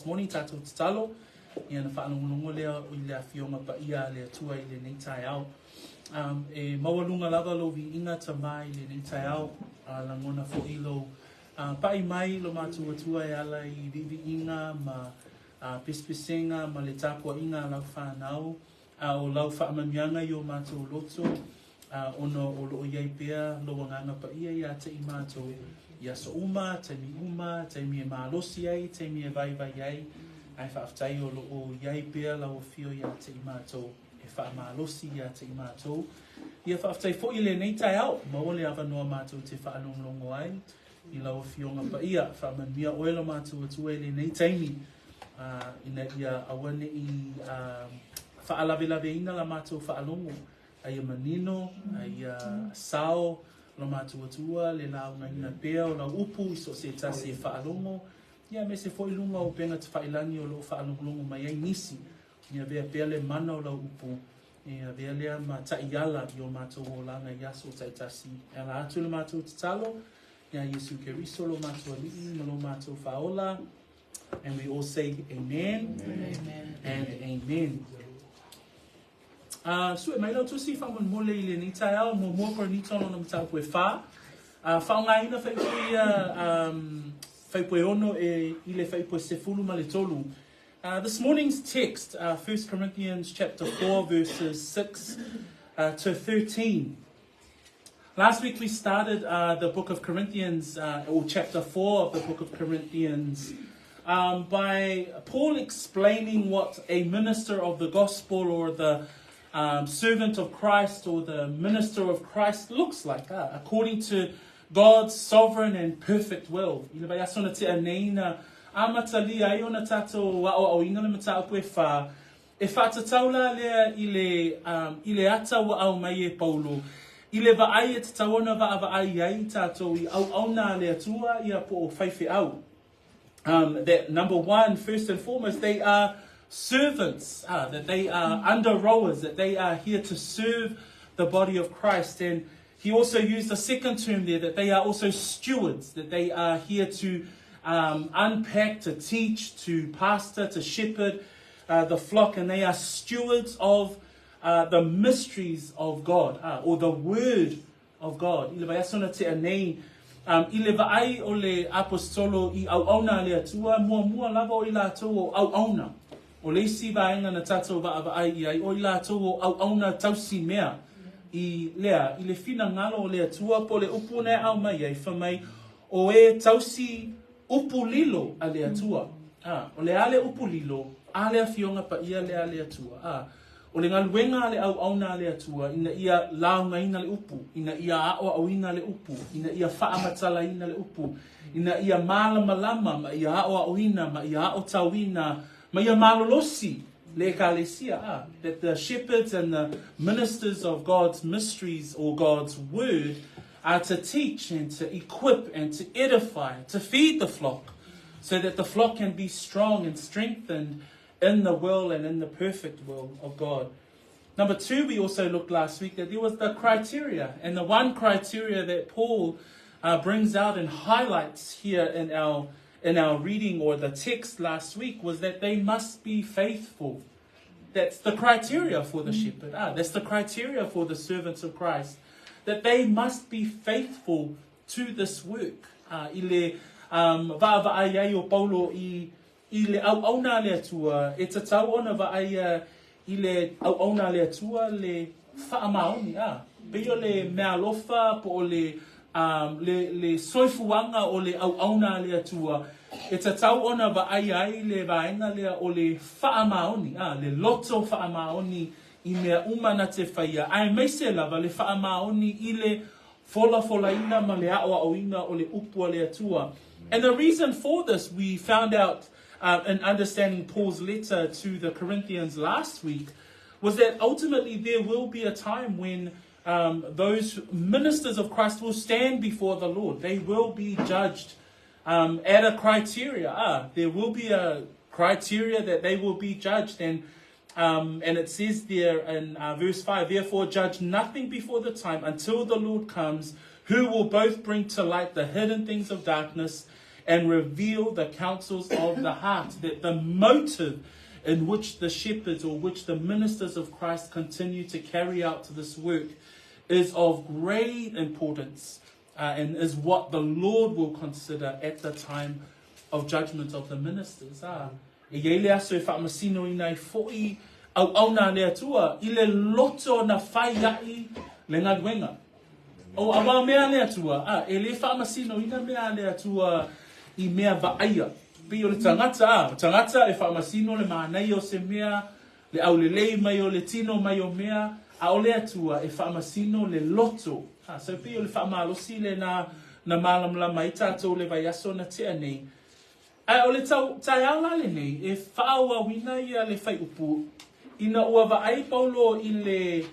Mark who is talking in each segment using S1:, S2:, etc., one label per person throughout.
S1: This morning tatou tatalo, ia na faalogologo lea i le Afioga Paia a le Atua i lenei taeao. Um, e maualuga lava lou viiga Tama i lenei taeao, a lagona foi lou uh, pai mai lo matou Atua e ala i viiviiga ma uh, pesepesega ma le tapuaiga a lau whanau. A o lau faamanuiaga i o matou loto, a ona o loo i ai pea lou Agaga Paia ia te i matou i aso uma, taimi uma, taimi e malosi ai, taimi e vaivai ai, ae faafetai o loo i ai pea lau afio ia te i matou e faamalosi ia te i matou. Ia faafetai foi i lenei taeao, maua le avanoa matou te faalogologo ai i lau Afioga Paia. Faamanuia oe lo matou Atua i lenei taimi, ina ia aua nei faalavelaveina la matou faalogo, a ia manino, a ia sao lo matou Atua le laugaina pea o lau upu i so o se tasi e faalogo, ia aemaise foi luga o upega tafailagi o loo faalogologo mai ai nisi. Ia avea pea le mana o lau upu e avea lea ma taiala i o matou olaga i aso taitasi. E ala atu le matou tatalo iā Iesu Keriso lo matou Alii ma lo matou Faaola. And we all say amen, amen. and amen. Sue mai lau tusi faamolemole i lenei taeao, Muamua Korinito lona mataupu e 4. Faaaogaina faaiupu ia faaiupu e 6 e i le faaiupu e 13. This morning's text, 1 Corinthians chapter 4 verses 6 to 13. Last week we started the book of Corinthians, or chapter 4 of the book of Corinthians, by Paul explaining what a minister of the gospel or the servant of Christ or the minister of Christ looks like, according to God's sovereign and perfect will. I le vaiaso na tea nei na amatalia ai ona tatou aoaoina le mataupu e whā, e whaatatau la lea i le, um, i le ata ua aumai e Paulo, i le vaai e tatau ona vaavaai ai tatou i auauna a le Atua ia po o faifeau. That number one, first and foremost, they are servants, that they are under rowers, that they are here to serve the body of Christ. And he also used a second term there, that they are also stewards, that they are here to unpack, to teach, to pastor, to shepherd the flock, and they are stewards of the mysteries of God, or the word of God. I le vaiaso na tea nei, i le vaai o le Aposetolo i auauna a le Atua, muamua lava o i latou o auauna. O le isi vaega na tatou vaavaai i ai, o i latou o auauna tausi mea. I lea, i le finagalo o le Atua po o le upu na e aumai ai, fai mai, o e tausi upu lilo a le Atua. A, o le a le upu lilo a le Afioga Paia lea a le Atua. A, o le galuega a le auauna a le Atua ina ia laugaina le upu, ina ia aoaoina le upu, ina ia faamatalaina le upu, ina ia malamalama ma ia aoaoina ma ia aotauina ma ia malolosi le ekalesia. A, that the shepherds and the ministers of God's mysteries or God's word are to teach and to equip and to edify, to feed the flock, so that the flock can be strong and strengthened in the will and in the perfect will of God. Number two, we also looked last week that there was the criteria, and the one criteria that Paul brings out and highlights here in our in our reading or the text last week was that they must be faithful. That's the criteria for the shepherd. That's the criteria for the servants of Christ. That they must be faithful to this work. I le vaavaai ai o Paulo i i le auauna a le Atua, e tatau ona vaaia i le auauna a le Atua le faamaoni, a pei o le meaalofa po o le, um, le, le soifuaga o le auauna a le Atua, e tatau ona vaaia ai le vaega lea o le faamaoni, a le loto faamaoni i mea uma na te faia, aemaise lava le faamaoni i le folafolaina ma le aoaoina o le upu a le Atua. And the reason for this, we found out in understanding Paul's letter to the Corinthians last week, was that ultimately there will be a time when those ministers of Christ will stand before the Lord. They will be judged at a criteria. There will be a criteria that they will be judged. And and it says there in verse 5, therefore judge nothing before the time until the Lord comes, who will both bring to light the hidden things of darkness and reveal the counsels of the heart, that the motive in which the shepherds or which the ministers of Christ continue to carry out this work is of great importance and is what the Lord will consider at the time of judgment of the ministers. Ah. E iai le aso e faamasinoina ai foʻi auauna a le Atua i le loto na fai aʻi le galuega. O auā mea a le Atua, a, e lē faamasinoina mea a le Atua i mea vaaia. Pei o le tagata, a, o tagata e faamasino le manaia o se mea, le aulelei mai o le tino mai o mea, a o le Atua e faamasino le loto. A, so pei o le faamalosi lenā na malamalama ai tatou le vaiaso na tea nei. Ae o le taeao la lenei, e faaauauina ia le faiupu, ina ua vaai Paulo i le,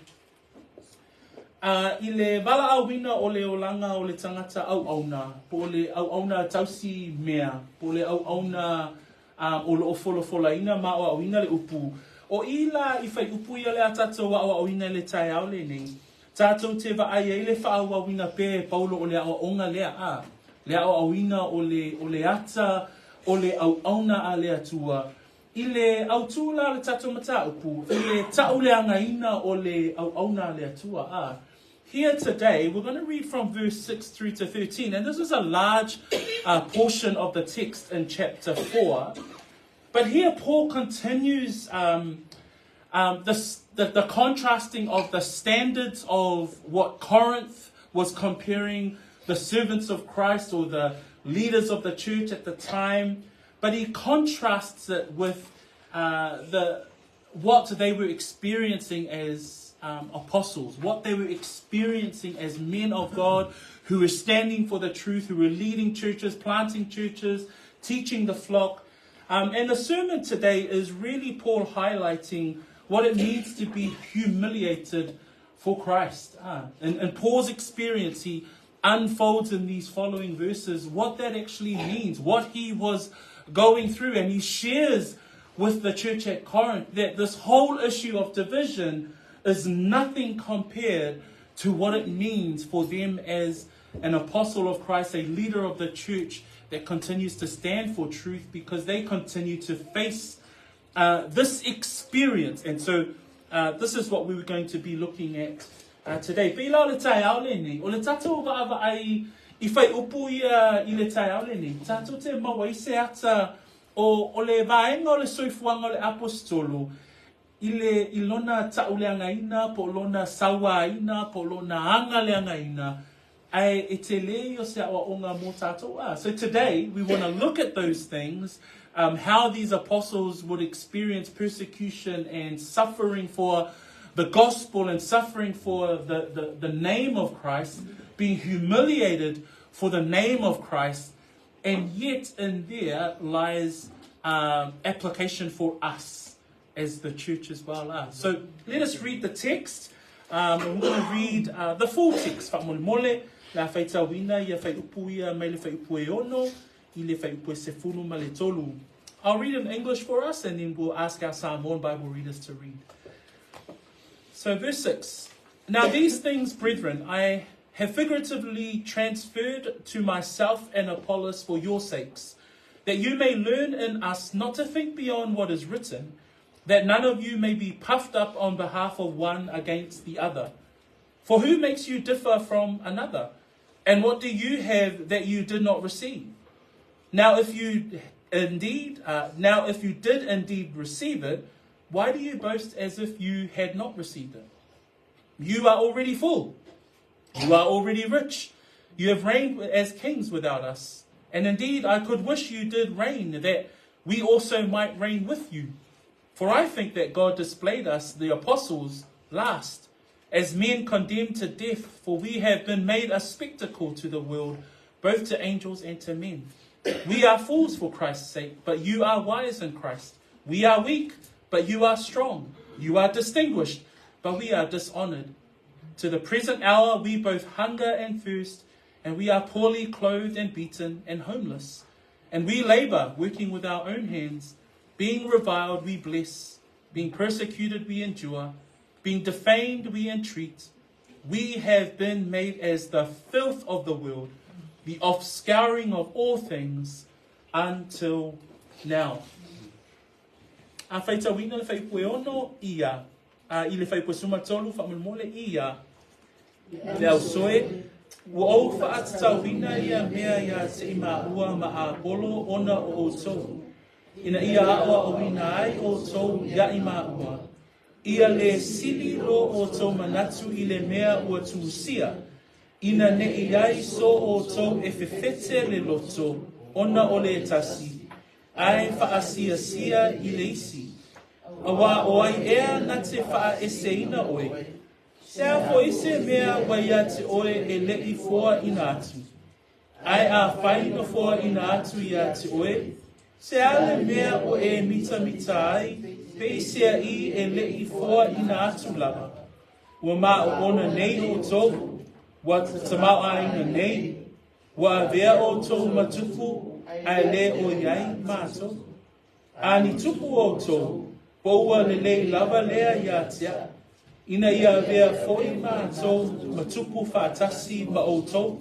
S1: a, i le valaauina o le olaga o le tagata auauna, po o le auauna tausi mea, po o le auauna a, o lo o folafolaina ma aoaoina le upu. O i la i faiupu ia le a tatou aoaoina i le taeao lenei, Tatou te vaai ai le faaauauina pea e Paulo o le aoaoga lea, a, le aoaoina o le, o le ata o le auauna a le Atua, i le autū la o le tatou mataupu, i le ta'uleagaina o le auauna a le Atua, a. Here today, we're going to read from verse 6 through to 13, and this is a large portion of the text in chapter 4. But here Paul continues the contrasting of the standards of what Corinth was comparing the servants of Christ or the leaders of the church at the time, but he contrasts it with the what they were experiencing as apostles, what they were experiencing as men of God who were standing for the truth, who were leading churches, planting churches, teaching the flock. And the sermon today is really Paul highlighting what it means to be humiliated for Christ. And Paul's experience, he unfolds in these following verses what that actually means, what he was going through. And he shares with the church at Corinth that this whole issue of division is nothing compared to what it means for them as an apostle of Christ, a leader of the church that continues to stand for truth, because they continue to face this experience. And so this is what we were going to be looking at today. Pei la o le taeao lenei, o le tatou vaavaai i faiupu ia i le taeao lenei, tatou te maua ai se ata o le vaega o le soifuaga o le aposetolo i le i lona ta'uleagaina po o lona sauāina po o lona agaleagaina ae e telē ia o se aʻoaʻoga mo tatou a. So today we want to look at those things, how these apostles would experience persecution and suffering for the gospel and suffering for the name of Christ, being humiliated for the name of Christ, and yet in there lies application for us as the church as well. So let us read the text. And we're going to read the full text. Faamolemole, le a faitauina ia faiupu ia mai le faiupu e 6 i le faiupu e 13. I'll read in English for us and then we'll ask our Samoan Bible readers to read. So verse 6. Now these things, brethren, I have figuratively transferred to myself and Apollos for your sakes, that you may learn in us not to think beyond what is written, that none of you may be puffed up on behalf of one against the other. For who makes you differ from another? And what do you have that you did not receive? Now if you did indeed receive it, why do you boast as if you had not received it? You are already full. You are already rich. You have reigned as kings without us. And indeed, I could wish you did reign, that we also might reign with you. For I think that God displayed us, the apostles, last, as men condemned to death, for we have been made a spectacle to the world, both to angels and to men. We are fools for Christ's sake, but you are wise in Christ. We are weak, but you are strong. You are distinguished, but we are dishonored. To the present hour we both hunger and thirst, and we are poorly clothed and beaten and homeless. And we labor, working with our own hands. Being reviled, we bless. Being persecuted, we endure. Being defamed, we entreat. We have been made as the filth of the world, the offscouring of all things until now. A faitauina le fuaiupu e 6 ia, a i le fuaiupu e 13 faamolemole ia, le ausoe, ua ou faatatauina ia mea iā te i māua ma Apolo ona o ʻoutou, ina ia aʻoaʻoina ai ʻoutou iaʻi māua, ia lē sili lo ʻoutou manatu i le mea ua tusia, ina neʻi ai so ʻoutou e fefete le loto ona o le tasi, ae faasiasia i le isi. Auā ʻo ai ea na te faaeseina ʻoe? Se a foʻi se mea ua iā te ʻoe e leʻi foaʻina atu? Ae afai na foaʻina atu iā te ʻoe, se a le mea o e mitamita ai, peiseaʻi e leʻi foaʻina atu lava? Ua maʻoʻona nei ʻoutou, ua tamaoʻāina nei, ua avea ʻoutou ma tupu, ae lē ʻoiai mātou. A ni tupu ʻoutou, po ua lelei lava lea iā te aʻu, ina ia avea foʻi mātou ma tupu faatasi ma ʻoutou.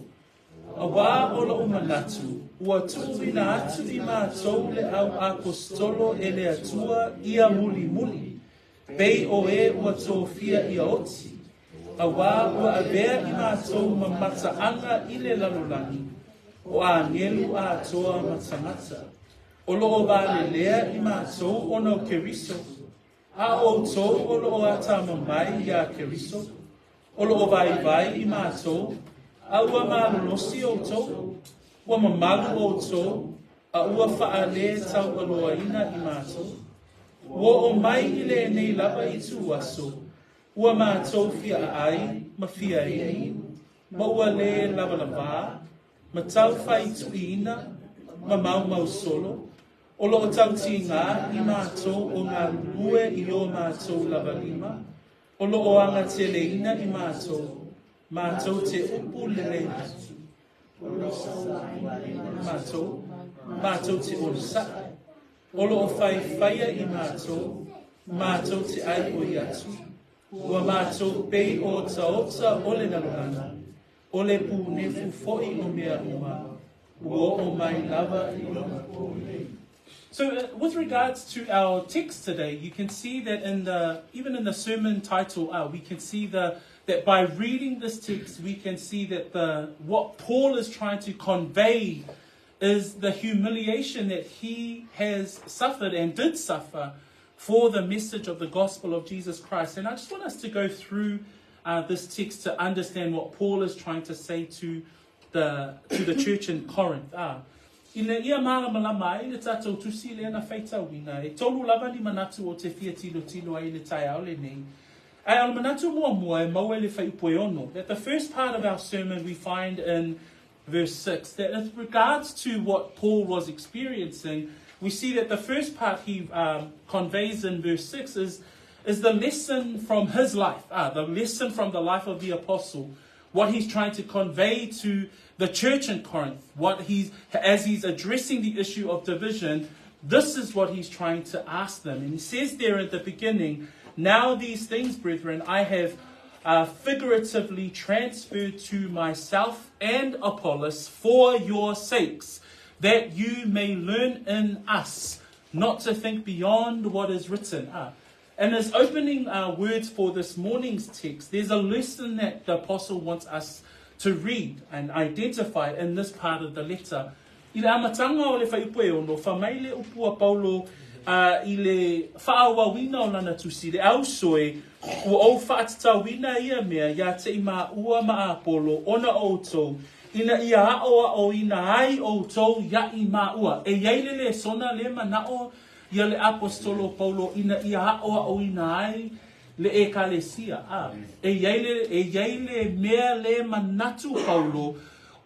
S1: Auā o loʻu manatu, ua tuuina atu i mātou le au ʻaposetolo e le Atua ia mulimuli, pei o e ua tofia ia oti, auā ua avea i mātou ma mataʻaga i le lalolagi, o ʻāgelu atoa ma tagata. O loʻo valelea i mātou ona o Keriso, a ʻoutou o loʻo atamamai iā Keriso, o loʻo waiwai i mātou, a ua malolosi ʻoutou, ua mamalu ʻoutou, a ua faʻalē taualoaina i mātou. Ua oo mai i lenei lava ituaso, ua mātou fia ʻai ma fia inu, ma ua lē lawalavā, ma tau faituʻiina, ma maumau solo, o loʻo tautīgā i mātou o galulue i o mātou lava lima, o loʻo agateleina i mātou, mātou te upu lelei atu. Mātou, mātou te onosaʻi, o loʻo faifaia i mātou, mātou te ʻai ʻoi atu. Ua mātou pei otaota o le lalolagi, o le pūnefu foʻi o mea uma, ua oo mai lava i ona nei. So with regards to our text today, you can see that in the even in the sermon title, we can see the that by reading this text, we can see that the what Paul is trying to convey is the humiliation that he has suffered and did suffer for the message of the gospel of Jesus Christ. And I just want us to go through this text to understand what Paul is trying to say to the, to the church in Corinth. Ina ia mālamalama ai le tātou tusi lea na faitauina, e tolu lava ni manatu o te fia tilotilo ai i le taeao lenei. Ae o le manatu muamua e maua i le fuaiupu e 6, that the first part of our sermon we find in verse 6, that with regards to what Paul was experiencing, we see that the first part he conveys in verse 6 is, is the lesson from his life, the lesson from the life of the apostle, what he's trying to convey to the church in Corinth, what he's, as he's addressing the issue of division, this is what he's trying to ask them. And he says there at the beginning, Now these things, brethren, I have figuratively transferred to myself and Apollos for your sakes, that you may learn in us not to think beyond what is written. And as opening words for this morning's text, there's a lesson that the apostle wants us to read and identify in this part of the letter. I le amataga o le fuaiupu e 6, fai mai le upu a Paulo i le faaauauina o lana tusi, le ausoe, ua ou faatatauina ia mea iā te i māua ma Apolo ona o ʻoutou, ina ia aʻoaʻoina ai ʻoutou iaʻi māua. E iai le lesona le manaʻo ia le ʻaposetolo Paulo ina ia aʻoaʻoina ai le ʻekalesia. A, e iai le, e iai le mea le manatu Paulo,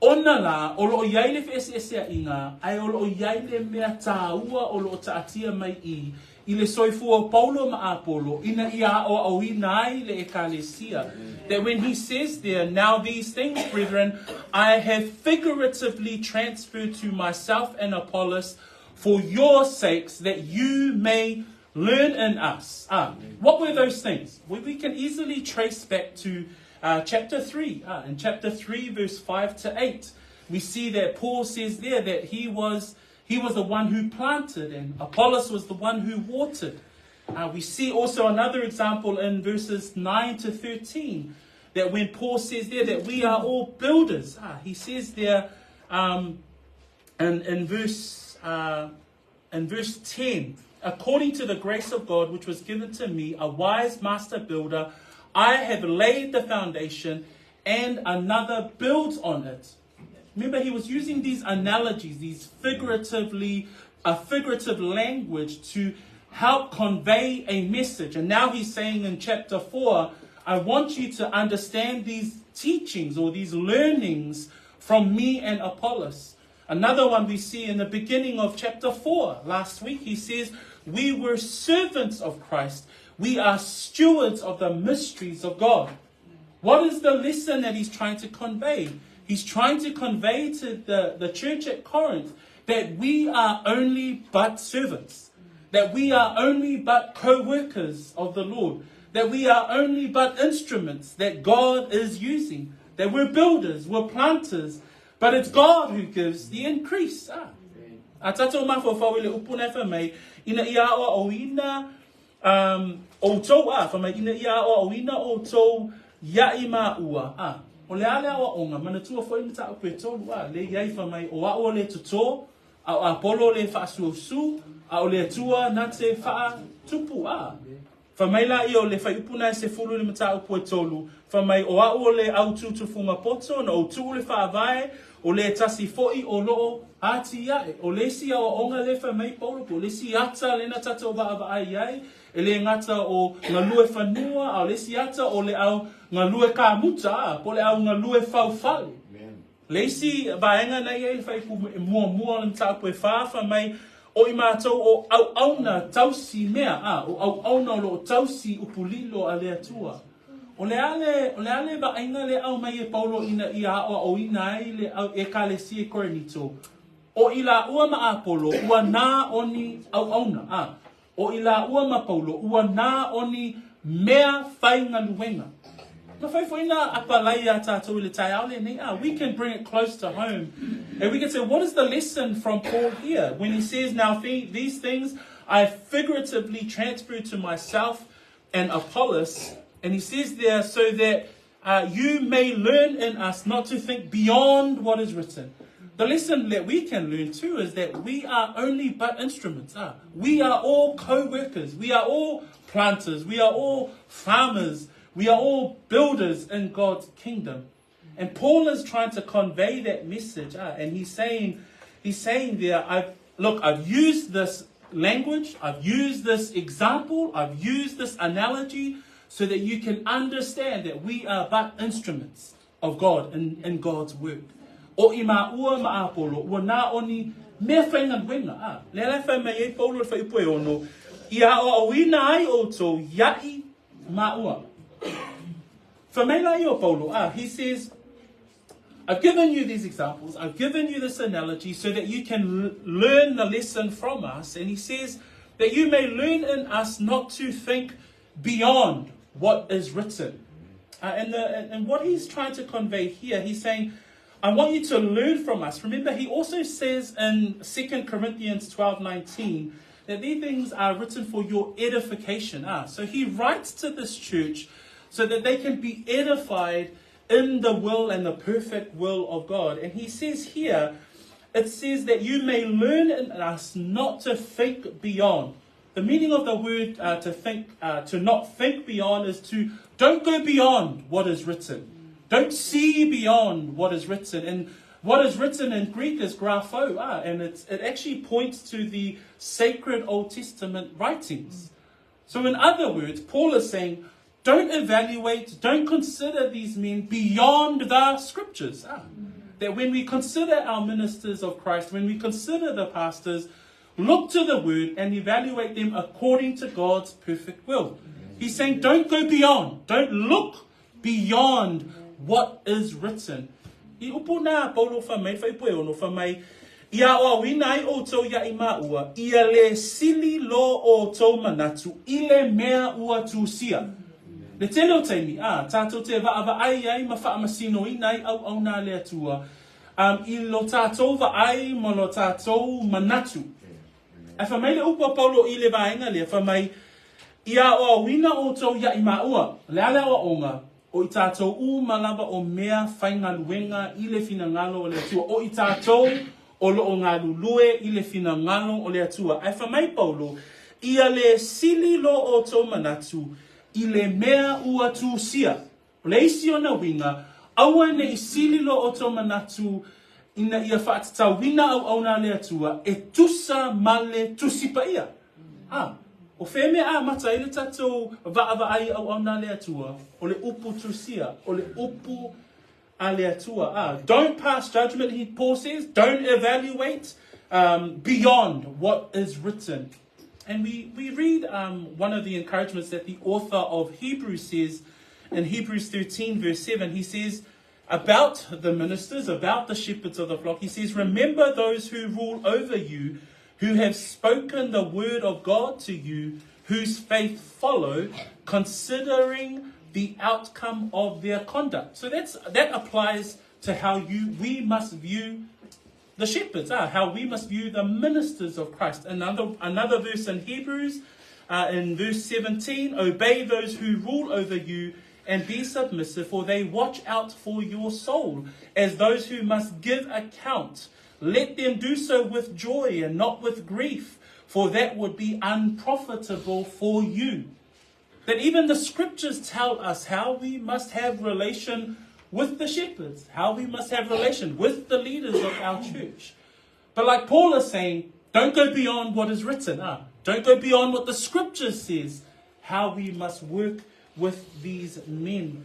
S1: ona lā, o loʻo iai le feʻeseʻeseaʻiga, ae o loʻo iai le mea tāua o loʻo taʻatia mai i, i le soifua o Paulo ma Apolo, ina ia aʻoaʻoina ai le ʻekalesia. That when he says there, now these things, brethren, I have figuratively transferred to myself and Apollos for your sakes, that you may learn in us. What were those things? We, we can easily trace back to chapter 3. In chapter 3, verse 5 to 8. We see that Paul says there that he was, he was the one who planted and Apollos was the one who watered. We see also another example in verses 9 to 13 that when Paul says there that we are all builders, he says there in, in, verse, in verse 10, according to the grace of God which was given to me, a wise master builder, I have laid the foundation and another builds on it. Remember, he was using these analogies, these figuratively, a figurative language to help convey a message. And now he's saying in chapter 4, I want you to understand these teachings or these learnings from me and Apollos. Another one we see in the beginning of chapter 4. Last week he says, We were servants of Christ. We are stewards of the mysteries of God. What is the lesson that he's trying to convey? He's trying to convey to the, the church at Corinth that we are only but servants, that we are only but co workers of the Lord, that we are only but instruments that God is using, that we're builders, we're planters, but it's God who gives the increase. Ah. A tātou mawhawhau i le upu nei wha mai, ina ia o o ina o tou a, wha mai ina ia o o ina o tou ia i ma ua. A, o le ale awa onga, mana tua fo ina ta upe tolu a, le iai wha mai o a o le toto, a o Apollo le whaasuasu, a o le atua na te wha tupu a. Fai mai laia o le fuaiupu lena e 13 i le mataupu e tolu, fai mai, O a'u o le au tutufuga poto, na ou tuu le faavae, o le tasi fo'i o loo atia'e. O le isi aoaoga lea fai mai Paulo, po o le isi ata lena tatou vaavaai ai, e le gata o galue fanua, a o le isi ata o le au galue kamuta, a, po o le au galue faufale. Le isi vaega na i ai le fuaiupu muamua o le mataupu e fa, fai mai, O i matou o auauna tausi mea, a, o auauna o loo tausi upu lilo a le Atua. O le a le, o le a le vaaiga lea aumai e Paulo ina ia aoaoina ai le au Ekalesia i Korinito, o i laua ma Apolo ua na o ni auauna, a, o i laua ma Paulo ua na o ni mea faigaluega. Na fai foi na apalai iā tātou i le taeao lenei, ah, we can bring it close to home. And we can say, what is the lesson from Paul here? When he says, now these things I figuratively transferred to myself and Apollos. And he says there, so that you may learn in us not to think beyond what is written. The lesson that we can learn too is that we are only but instruments. We are all co-workers. We are all planters. We are all farmers. We are all builders in God's kingdom. And Paul is trying to convey that message. And he's saying, he's saying there, I've, look, I've used this language, I've used this example, I've used this analogy so that you can understand that we are but instruments of God in, in God's work. O i maua ma Apollo, ua na o ni mea faigaluega. A, lea la e fai mai ai Paulo i le fuaiupu e ono, ia aoaoina ai outou ia'i maua. Fai mai laia o Paulo, a, he says, I've given you these examples, I've given you this analogy so that you can learn the lesson from us. And he says that you may learn in us not to think beyond what is written. And, the, and what he's trying to convey here, he's saying, I want you to learn from us. Remember, he also says in 2 Corinthians 12 19 that these things are written for your edification. So he writes to this church so that they can be edified in the will and the perfect will of God. And he says here, it says that you may learn in us not to think beyond. The meaning of the word to think, to not think beyond, is to don't go beyond what is written. Don't see beyond what is written. And what is written in Greek is grapho, and it's, it actually points to the sacred Old Testament writings. So, in other words, Paul is saying, don't evaluate, don't consider these men beyond the scriptures. That when we consider our ministers of Christ, when we consider the pastors, look to the word and evaluate them according to God's perfect will. He's saying, don't go beyond, don't look beyond what is written. I upu na Paulo fai mai, fuaiupu e ono fai mai, ia aoaoina ai outou ia'i maua, ia le sili lo outou manatu i le mea ua tusia. Le tele o taimi, a, tātou te vaavaai ai ma faamasinoina ai auauna a le Atua. um, i lo tātou vaai ma lo tātou manatu. Ae fai mai le upu a Paulo i le vaega lea, fai mai, Ia aoaoina outou ia i maua, le a le aoaoga, o i tātou uma lava o mea faigaluega i le finagalo o le Atua, o i tātou o lo o galulue i le finagalo o le Atua. Ae fai mai Paulo, Ia le sili lo outou manatu i le mea ua tusia. O le isi ona uiga, aua ne i sili lo outou manatu ina ia faatatauina auauna a le Atua e tusa ma le Tusi Paia. A, o fea mea amata ai le tatou vaavaai i auauna a le Atua? O le upu tusia, o le upu a le Atua. A, don't pass judgment, he, Paul says, don't evaluate um, beyond what is written. And we, we read um, one of the encouragements that the author of Hebrews says in Hebrews 13, verse 7. He says about the ministers, about the shepherds of the flock, he says, Remember those who rule over you, who have spoken the word of God to you, whose faith follow, considering the outcome of their conduct. So that's, that applies to how you, we must view the shepherds, ah, how we must view the ministers of Christ. Another, another verse in Hebrews, uh, in verse 17, obey those who rule over you and be submissive, for they watch out for your soul, as those who must give account. Let them do so with joy and not with grief, for that would be unprofitable for you. That even the scriptures tell us how we must have relation with the shepherds, how we must have relation with the leaders of our church. But like Paul is saying, don't go beyond what is written. Ah, don't go beyond what the scripture says, how we must work with these men.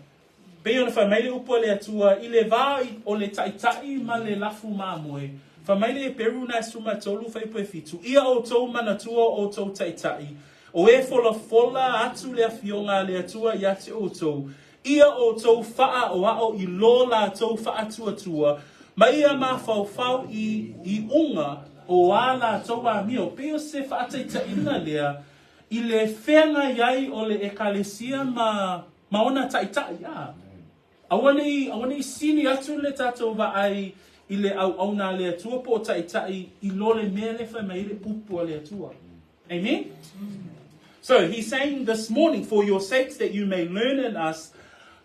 S1: Pei ona fai mai le upu a le Atua, I le vā o le taʻitaʻi ma le lafu mamoe, fai mai le Eperu na e 13 fuaiupu e fitu, Ia outou manatua o outou taʻitaʻi, o e folafola atu le Afioga a le Atua ia te outou, ia outou faaʻoaʻo i lo latou faatuatua, ma ia mafaufau i iuga o a latou amio. Pei o se faataitaiga lea i le feagai ai o le ʻEkalesia ma Ma ona taʻitaʻi, a. Aua ne i, aua ne i sili atu le tatou vaai i le auauna a le Atua po o taʻitaʻi i lo le mea lea e fai mai ai le upu a le Atua. Amen? So he's saying this morning, for your sakes that you may learn in us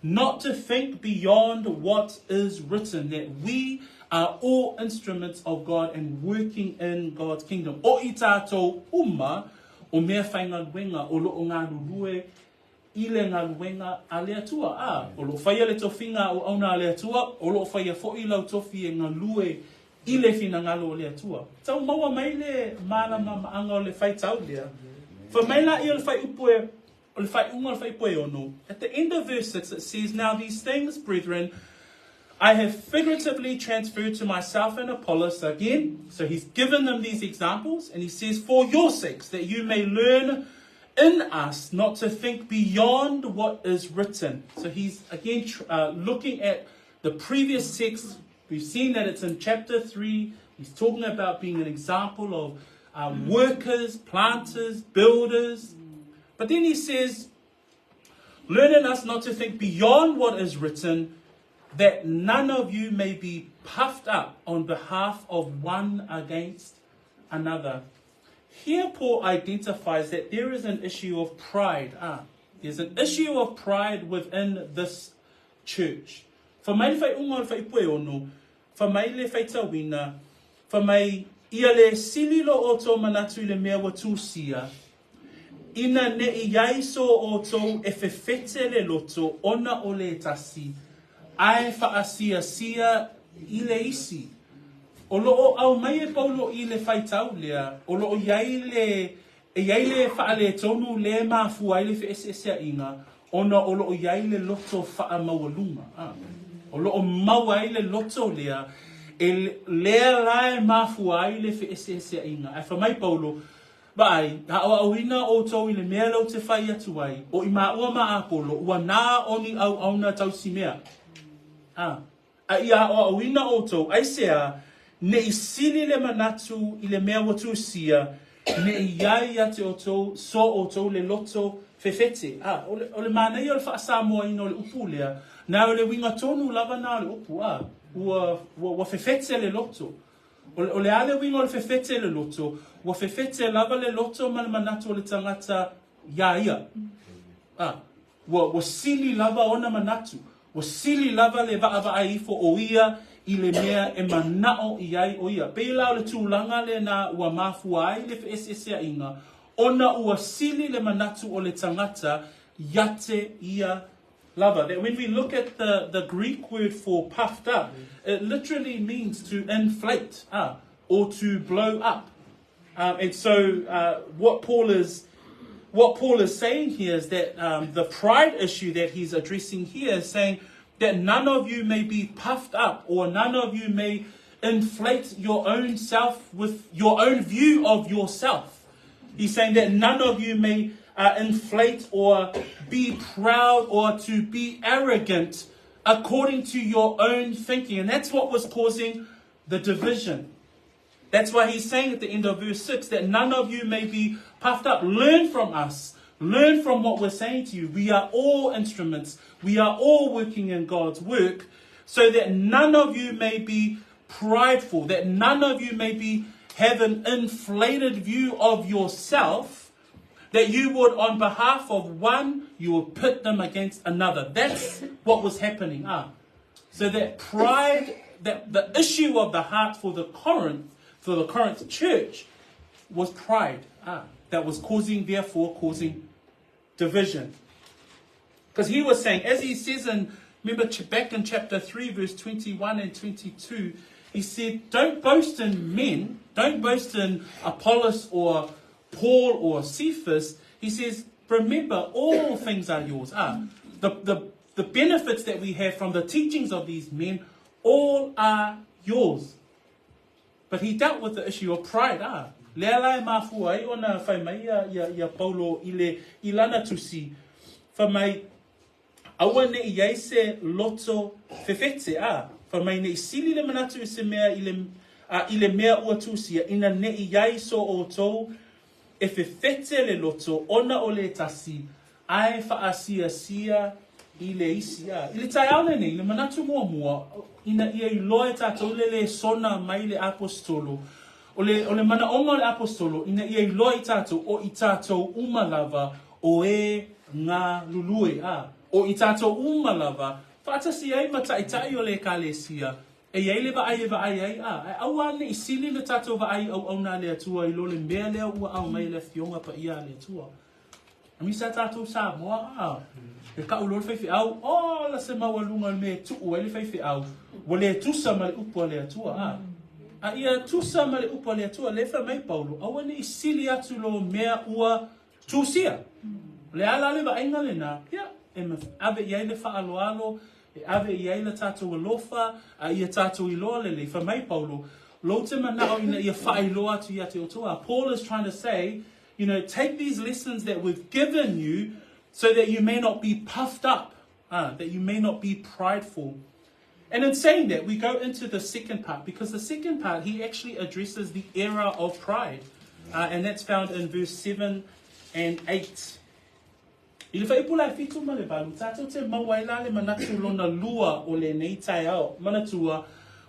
S1: not to think beyond what is written, that we are all instruments of God and working in God's kingdom. O i tātou uma o mea whaingaluenga o lo o galulue i le galuega a le Atua. Ā, o lo o faia le tofiga auauna a le Atua, o lo o faia foi lau tofi e galue i le finagalo o le Atua. Tau maua mai le mālamāmaaga o le faitau lea. Fai mai laia o le fuaiupu e, o le faaiuga o le fuaiupu e ono, At the end of verse 6 it says, Now these things, brethren, I have figuratively transferred to myself and Apollos again. So he's given them these examples and he says, For your sakes, that you may learn in us not to think beyond what is written. So he's again uh, looking at the previous text. We've seen that it's in chapter 3. He's talking about being an example of uh, workers, planters, builders. But then he says, Learn in us not to think beyond what is written, that none of you may be puffed up on behalf of one against another. Here, Paul identifies that there is an issue of pride. Ah, there's an issue of pride within this church. Fa mai le whaiunga o le whaipue ono, fa mai le whaitauina, fa mai ia le sili lo o tō manatu i le mea ua tūsia, Ina ne i ai so outou e fefete le loto ona o le tasi, ae faasiasia i le isi. O lo o aumai e Paulo i le faitau lea, o lo o i ai le, e i ai le faaletonu le mafua ai le feeseeseaiga, ona o lo o i ai le loto faamaualuga. A. O lo o maua ai le loto lea, e lea la e mafua ai le feeseeseaiga. Ae fai mai Paulo, Vaai, a aoaoina outou i le mea lea ou te fai atu ai, o i māua ma Apolo, ua nā o ni auauna tausi mea. A, a ia aoaoina outou, aisea, ne i sili le manatu i le mea ua tusia, Ne i ai ia te outou, so outou le loto fefete. A, o le, o le manaia o le faa-Samoaina o le upu lea, na o le uiga tonu lava na o le upu, a, ua, ua, ua fefete le loto. O le, o le a le uiga o le fefete le loto? Ua fefete lava le loto ma le manatu o le tagata iā ia. A, Ua, ua sili lava ona manatu, ua sili lava le vaavaai ifo o ia i le mea e manaʻo i ai ʻo ia. Pei la o le tulaga lena ua mafua ai le feʻeseeseaiga, ona ua sili le manatu o le tagata iā te ia lava. That when we look at the, the Greek word for puffed up, it literally means to inflate, ah, or to blow up. And so what Paul is what Paul is saying here is that the pride issue that he's addressing here is saying that none of you may be puffed up or none of you may inflate your own self with your own view of yourself. He's saying that none of you may inflate or be proud or to be arrogant according to your own thinking. And that's what was causing the division. That's why he's saying at the end of verse 6 that none of you may be puffed up. Learn from us. Learn from what we're saying to you. We are all instruments. We are all working in God's work so that none of you may be prideful, that none of you may be have an inflated view of yourself, that you would, on behalf of one, you would pit them against another. That's what was happening. Ah. So that pride, that the issue of the heart for the Corinth, for the Corinth church, was pride. Ah, that was causing, therefore, causing division. Because he was saying, as he says in, remember back in chapter 3, verse 21 and 22, he said, don't boast in men, don't boast in Apollos or Paul or Cephas. He says, remember, all things are yours. Ah, the, the, the benefits that we have from the teachings of these men, all are yours. But he dealt with the issue of pride. Ah, lea la e mafua ai ona fai mai ia, ia, ia Paulo i le, i lana tusi, fai mai, aua ne i ai se loto fefete, ah, fai mai ne i sili le manatu i se mea i le, a, i le mea ua tusia, ina ne i ai so outou e fefete le loto ona o le tasi, Ae faasiasia i le isi a. I le taeao lenei, le manatu muamua, ina ia iloa e tatou le lesona mai le Aposetolo, o le, o le manaoga o le Aposetolo, ina ia iloa i tatou, o i tatou uma lava o e galulue, a, o i tatou uma lava, faatasi ai ma Taitai o le Ekalesia, E i ai le vaai e vaai ai, a, ae aua ne i sili le tatou vaai i auauna a le Atua i lo le mea lea ua aumai e le Afioga Paia a le Atua. Misa tatou Samoa, a, e kau loa le faifeau, ola se maualuga o le mea e tuu ai le faifeau, ua le tusa ma le upu a le Atua, a. A ia tusa ma le upu a le Atua, lea e fai mai Paulo, aua ne i sili atu lo mea ua tusia. O le a la le vaaiga lena, ia, e ave i ai le faaaloalo, e ave i ai le tatou alofa, a ia tatou iloa lelei. Fai mai Paulo, lou te manao ina ia faailoa atu ia te outou. A Paul is trying to say, you know, take these lessons that we've given you so that you may not be puffed up, that you may not be prideful. And in saying that, we go into the second part, because the second part, he actually addresses the error of pride. And that's found in verse 7 and 8. I le fuaiupu la e 7 ma le 8, tatou te maua ai la le manatu lona lua o lenei taeao. Manatua,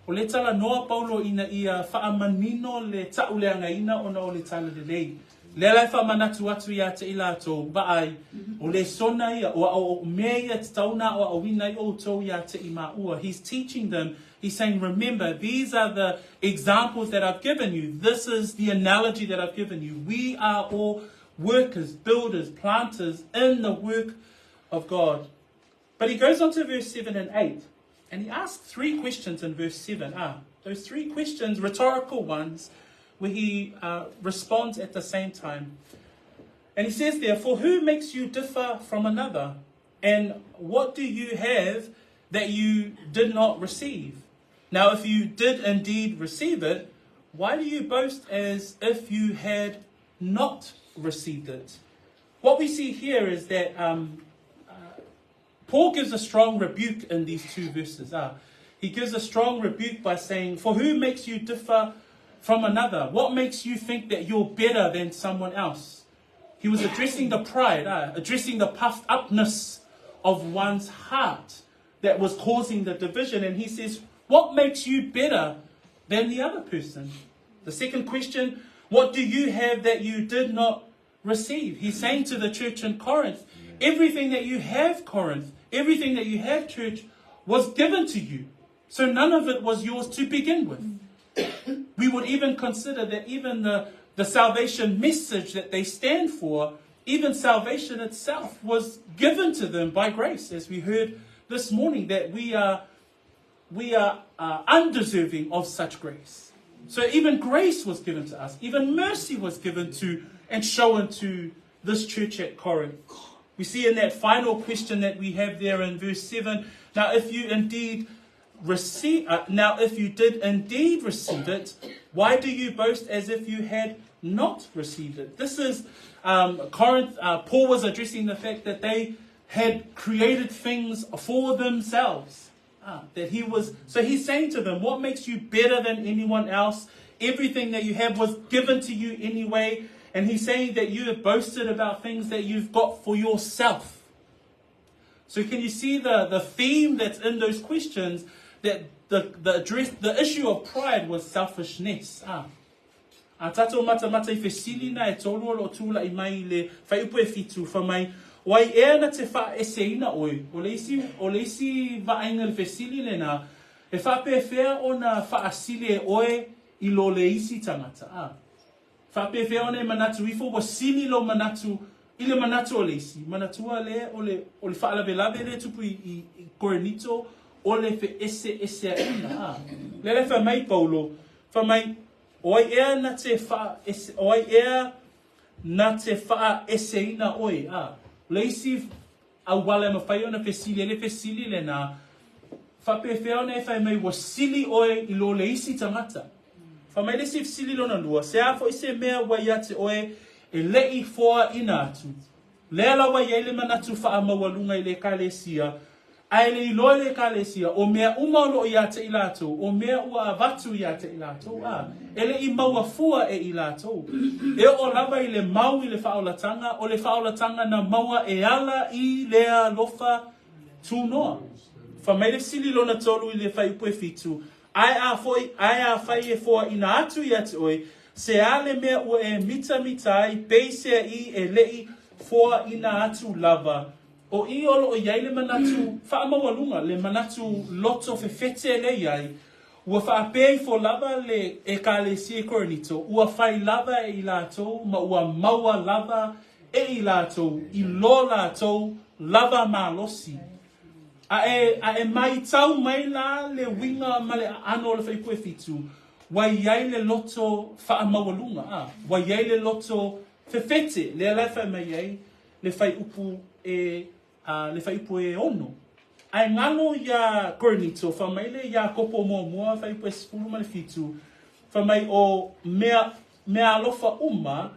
S1: o le talanoa Paulo ina ia faamanino le ta'uleagaina ona o le Talalelei. Lea la e faamanatu atu ia te i latou, vaai, o lesona ia, o, o, o mea ia tatau ona aoaoina ai outou ia te i maua. He's teaching them, he's saying, remember, these are the examples that I've given you. This is the analogy that I've given you. We are all workers, builders, planters in the work of God. But he goes on to verse 7 and 8, and he asks three questions in verse 7. Those three questions, rhetorical ones, where he responds at the same time. And he says there, for who makes you differ from another? And what do you have that you did not receive? Now, if you did indeed receive it, why do you boast as if you had not received it? What we see here is that Paul gives a strong rebuke in these two verses. He gives a strong rebuke by saying, for who makes you differ from another? What makes you think that you're better than someone else? He was addressing the pride, addressing the puffed upness of one's heart that was causing the division. And he says, What makes you better than the other person? The second question, What do you have that you did not receive? He's saying to the church in Corinth, Everything that you have, Corinth, everything that you have, church, was given to you. So none of it was yours to begin with. We would even consider that even the, the salvation message that they stand for, even salvation itself was given to them by grace, as we heard this morning, that we are, we are undeserving of such grace. So even grace was given to us, even mercy was given to and shown to this church at Corinth. We see in that final question that we have there in verse 7 now, if you indeed receive, now if you did indeed receive it, why do you boast as if you had not received it? This is Corinth. Paul was addressing the fact that they had created things for themselves. That he was so he's saying to them, what makes you better than anyone else? Everything that you have was given to you anyway. And he's saying that you have boasted about things that you've got for yourself. So can you see the, the theme that's in those questions that the, the address the issue of pride was selfishness. Ah. A tātou matamata i fesili na e tolu o lo tūla i mai i le whaiupu e fitu, wha mai, o ai ea na te whaeseina oi, o le isi, o le isi vaaiga le fesili lena, e faapefea ona faasili e oe i lo le isi tagata. A. Faapefea ona e manatu ifo ua sili lou manatu i le manatu o le isi. Manatua le o le, o le faalavelave lea e tupu i, i, i Korinito, o le feeseeseaiga. A. Lea la e fai mai Paulo, fai mai, o ai ea na te faaese, o ai ea na te faaeseina oe. A. O le isi auala e mafai ona fesili ai le fesili lena, Faapefea ona e fai mai ua sili oe i lo le isi tagata? Fai mai le isi fesili lona lua, se a foi se mea ua ia te oe e leʻi foaina atu? Lea lava e i ai le manatu faamaualuga i le Ekalesia, a e le iloa e le Ekalesia, o mea uma o loo ia te i latou, o mea ua avatu ia te i latou, a e leʻi maua fua e i latou. E oo lava i le mau i le faaolataga, o le faaolataga na maua e ala i le alofa tunoa. Fai mai le fesili lona tolu i le fuaiupu e fitu, Ae a foi, ae afai e foaina atu ia te oe, se a le mea ua e mitamita ai, peiseai e leʻi foaina atu lava. O i o loo i ai le manatu faamaualuga, le manatu loto fefete le i ai, ua faapea ifo lava le Ekalesia i Korinito, ua fai lava e i latou ma ua maua lava e i latou i lo latou lava malosi. A e, a e maitau mai la le uiga ma le aano o le fuaiupu e fitu, ua i ai le loto faamaualuga, a, ua i ai le loto fefete, lea la e fai mai ai le fuaiupu e, a, le fuaiupu e ono. Ae galo iā Korinito, fai mai le Iakopo muamua fuaiupu e sefulu ma le fitu, fai mai o mea, meaalofa uma,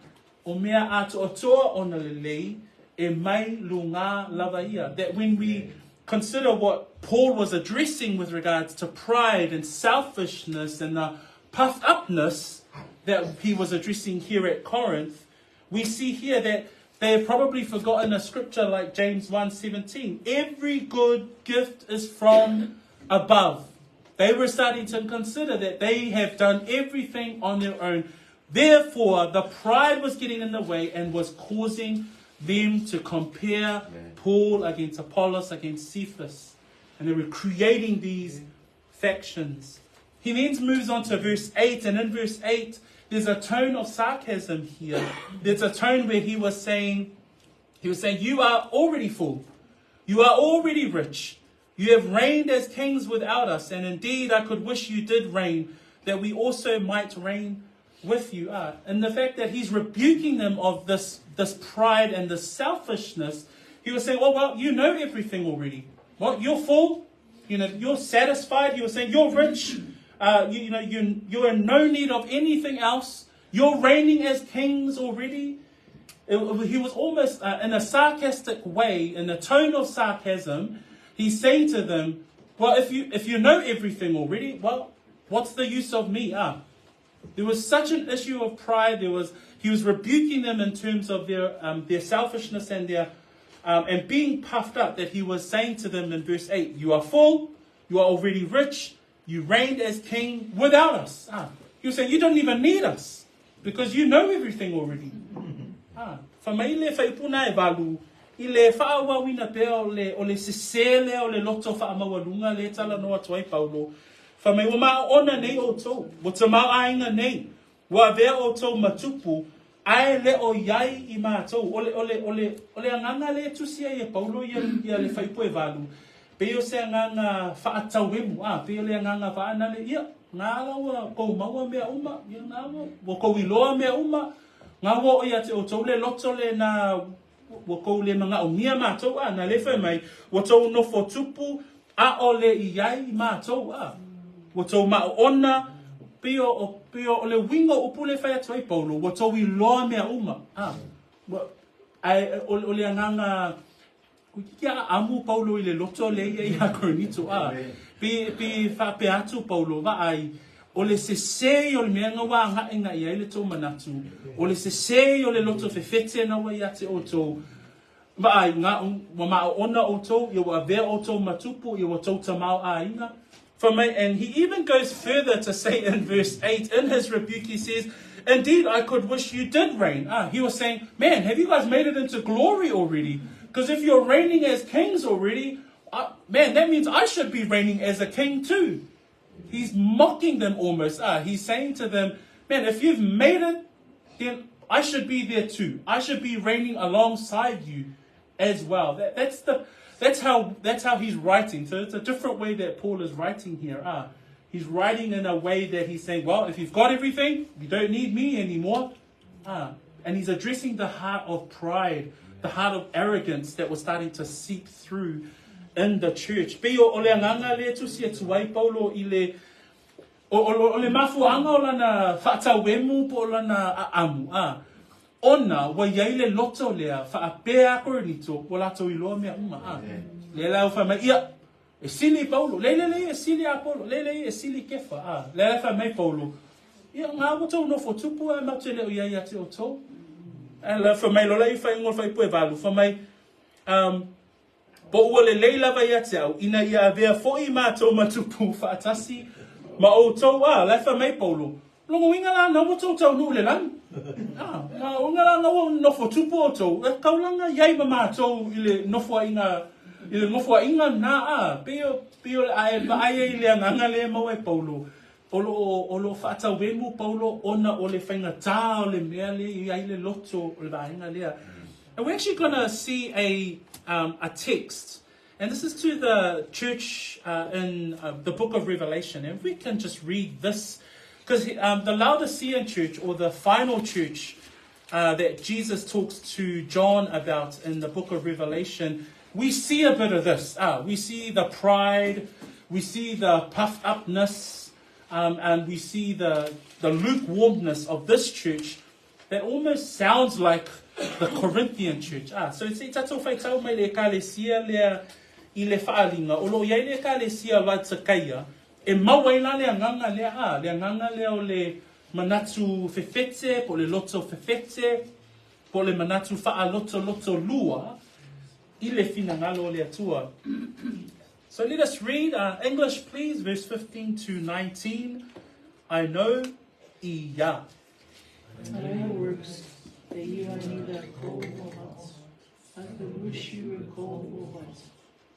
S1: o mea atoatoa ona lelei, e mai lugā lava ia. That when we consider what Paul was addressing with regards to pride and selfishness and the puffed upness that he was addressing here at Corinth, we see here that they have probably forgotten a scripture like James 1:17. Every good gift is from above. They were starting to consider that they have done everything on their own. Therefore, the pride was getting in the way and was causing them to compare Paul against Apollos, against Cephas. And they were creating these factions. He then moves on to verse 8, and in verse 8, there's a tone of sarcasm here. There's a tone where he was saying, he was saying, You are already full. You are already rich. You have reigned as kings without us, and indeed I could wish you did reign, that we also might reign with you. And the fact that he's rebuking them of this, this pride and this selfishness, he was saying, Well, well, you know everything already. Well, you're full. You know, you're satisfied. He was saying, You're rich. You, you know, you, you're in no need of anything else. You're reigning as kings already. It, he was almost, in a sarcastic way, in a tone of sarcasm, he's saying to them, well, if you, if you know everything already, well, what's the use of me? Ah? There was such an issue of pride. There was he was rebuking them in terms of their their selfishness and their and being puffed up that he was saying to them in verse 8, You are full, you are already rich, you reigned as king without us. Ah, he was saying, You don't even need us because you know everything already. Ah, fai mai le faaiupu lena e valu, i le faaauauina pea o le, o le sesē lea o le loto faamaualuga lea e talanoa atu ai Paulo, fai mai ua maoona nei outou, ua tamaoaiga nei, ua avea outou ma tupu, ae le o i ai i matou. O le, o le, o le, o le agaga lea e tusi ai e Paulo ia, ia le faaiupu e valu, pei o se agaga faatauemu, a, pei o le agaga faanale, ia, ngā la ua kou maua mea uma, ia ngā ua, ua kou iloa mea uma, ngā ua oo ia te outou le loto lena ua kou le manaomia matou, a, na le fai mai, ua tou nofo tupu, ʻaʻole i ai i matou, a, ua tou maoona, pei o, o, pei o, o le uiga o upu lea e fai atu ai Paulo, ua tou iloa mea uma, a, ua, ae o, o le agaga, Toeitiiti aaamu Paulo i le loto lea ia ia Korinito, a, pe, pe faapea atu Paulo, vaai, o le sesē ia o le mea na ua agaʻigaʻi ai le tou manatu, o le sesē ia o le loto fefete na ua ia te outou, vaai, na, ua maoona outou, ia ua avea outou ma tupu, ia ua tou tamaoaiga. Fai mai, and he even goes further to say in verse 8, in his rebuke he says, Indeed, I could wish you did reign. Ah, he was saying, man, have you guys made it into glory already? Because if you're reigning as kings already, I, man, that means I should be reigning as a king too. He's mocking them almost. Ah, he's saying to them, man, if you've made it, then I should be there too. I should be reigning alongside you as well. That, that's the that's how that's how he's writing. So it's a different way that Paul is writing here. Ah, he's writing in a way that he's saying, well, if you've got everything, you don't need me anymore. Ah, and he's addressing the heart of pride, the heart of arrogance that was starting to seep through in the church. Pei o, o le agaga lea tusi atu ai Paulo i le o, o, o le mafuaaga o lana faatauemu po o lana aamu, ah, ona ua i ai le loto lea faapea a Korinito ua latou iloa mea uma, a. Lea la ua fai mai, ia, e sili Paulo, lei lei lei e sili Apolo, lei lei e sili Kefa, a. Lea la fai mai Paulo, ia, ngā ua tou nofo tupu ae matou te le o i ai ia te outou. Ae la fai mai lola i faaiuga o le faaipu e valu, fai mai, um, Po ua lelei lava ia te au, ina ia avea foi matou ma tupu faatasi ma outou, a, la e fai mai Paulo, lona uiga la na ua tou taunuu i le lagi. A, na uiga la na ua nofo tupu outou, e taulaga i ai ma matou i le nofoaiga, i le nofoaiga na, a, pei o, pei o, a e vaai ai i le agaga lea e maua e Paulo, o lo o, o lo o faatauemu Paulo ona o le faigata o le mea lea i ai le loto o le vaega lea. And we're actually going to see a, um, a text, and this is to the church in the book of Revelation. And if we can just read this, because um, the Laodicean church, or the final church that Jesus talks to John about in the book of Revelation, we see a bit of this. We see the pride, we see the puffed upness, um, and we see the, the lukewarmness of this church that almost sounds like the Corinthian church. Ah, so se i tatou faitau mai le ekalesia lea i le faaaliga, o lo o i ai le ekalesia Laotikaia, e mau ai la le agaga lea, ah, le agaga lea o le manatu fefete, po o le loto fefete, po o le manatu faalotoloto lua i le finagalo o le Atua. So let us read uh, English please, verse 15 to 19. I know ia.
S2: I know your works, that you are neither cold nor hot. I could wish you were cold or hot.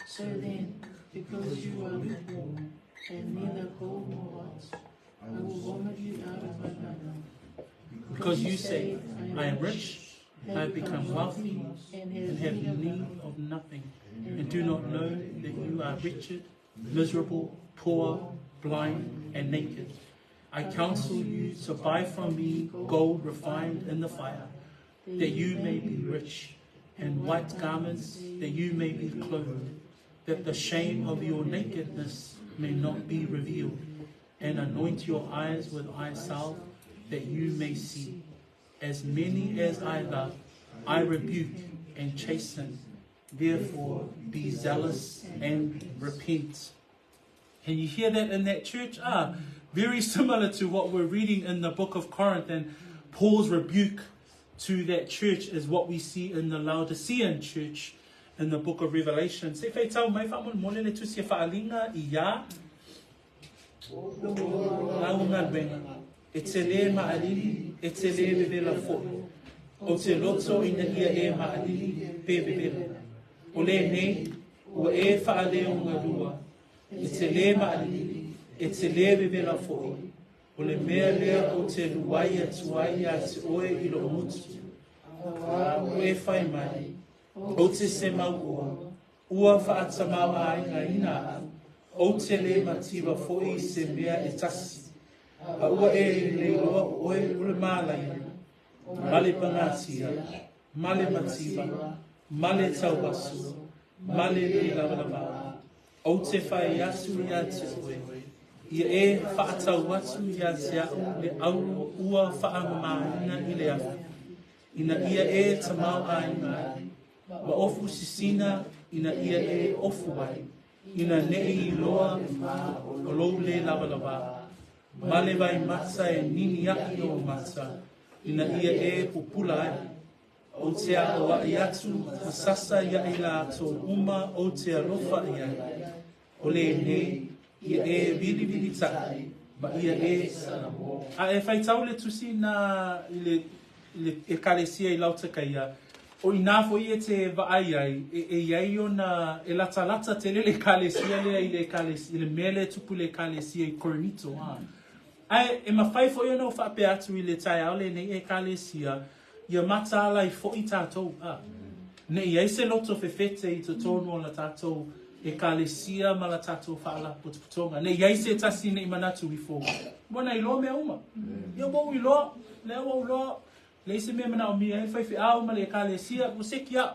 S2: So then, because you are lukewarm, and neither cold nor hot, I will vomit you out of my mouth.
S1: Because you say, I am rich, I have become wealthy, and have need of nothing, and do not know that you are wretched, miserable, poor, blind, and naked. I counsel you to buy from me gold refined in the fire, that you may be rich, and white garments, that you may be clothed, that the shame of your nakedness may not be revealed, and anoint your eyes with eye salve, that you may see. As many as I love, I rebuke and chasten. Therefore, be zealous and repent. Can you hear that in that church? Ah, Very similar to what we're reading in the book of Corinth and Paul's rebuke to that church is what we see in the Laodicean church in the book of Revelation. Se whaitau mai whamolemole le tusi e whaalinga i ia lau galuega, e te lē maʻalili, e te lē vevela foʻi. Ou te loto ina ia e maʻalili pe vevela. O lenei, ua e faaleogalua, e te lē maʻalili, e te lē vevela foʻi. O le mea lea ou te luai atu ai iā te oe i loʻu motu. A ua e fai mai, ou te semau ua, ua faatamāoʻaigaina aʻu, ou te lē mativa foʻi i se mea e tasi. A ua e leiloa o oe o le mālaia, ma le pagatia, ma le mativa, ma le tauaso, ma le lē lavalava. Ou te fai atu iā te oe, ia e faatau atu iā te aʻu le auro ua faamamāina i le afi, ina ia e tamaoaiga ai, ma ofu sisina ina ia e ofu ai, ina neʻi iloa o lou lē lavalava, ma le waimata e nini aʻi ou mata, ina ia e pupula ai. Ou te aʻoaʻi atu ma sasa iaʻi lātou uma ou te alofa i ai. O lenei, ia e vilivili taʻi, ma ia e A e faitau le tusi na i le, i le ekalesia i Laotakaia, o inā foʻi e te vaai ai, e, e iai ona, e latalata tele le ekalesia lea i le ekalesia, i le mea lea e tupu i le ekalesia i Korinito. A. Ae e mafai foʻi ona ou faapea atu i le taeao lenei ekalesia, ia mataala ai foʻi tatou, a. Neʻi ai se loto fefete i totonu o la tatou ekalesia ma la tatou faalapotopotoga. Neʻi ai se tasi neʻi manatu ifo, ua na iloa mea uma. Ia ua ou iloa, lea ua ou iloa, leai se mea e manaomia ai le faifeau ma le ekalesia, ua seki aʻu.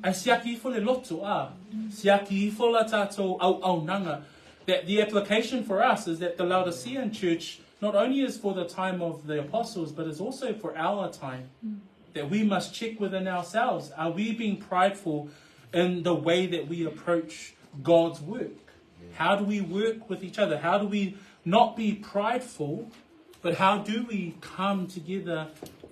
S1: Ae siaki ifo le loto, a. Siaki ifo la tatou auaunaga. That the application for us is that the Laodicean church not only is for the time of the apostles, but is also for our time. That we must check within ourselves. Are we being prideful in the way that we approach God's work? How do we work with each other? How do we not be prideful, but how do we come together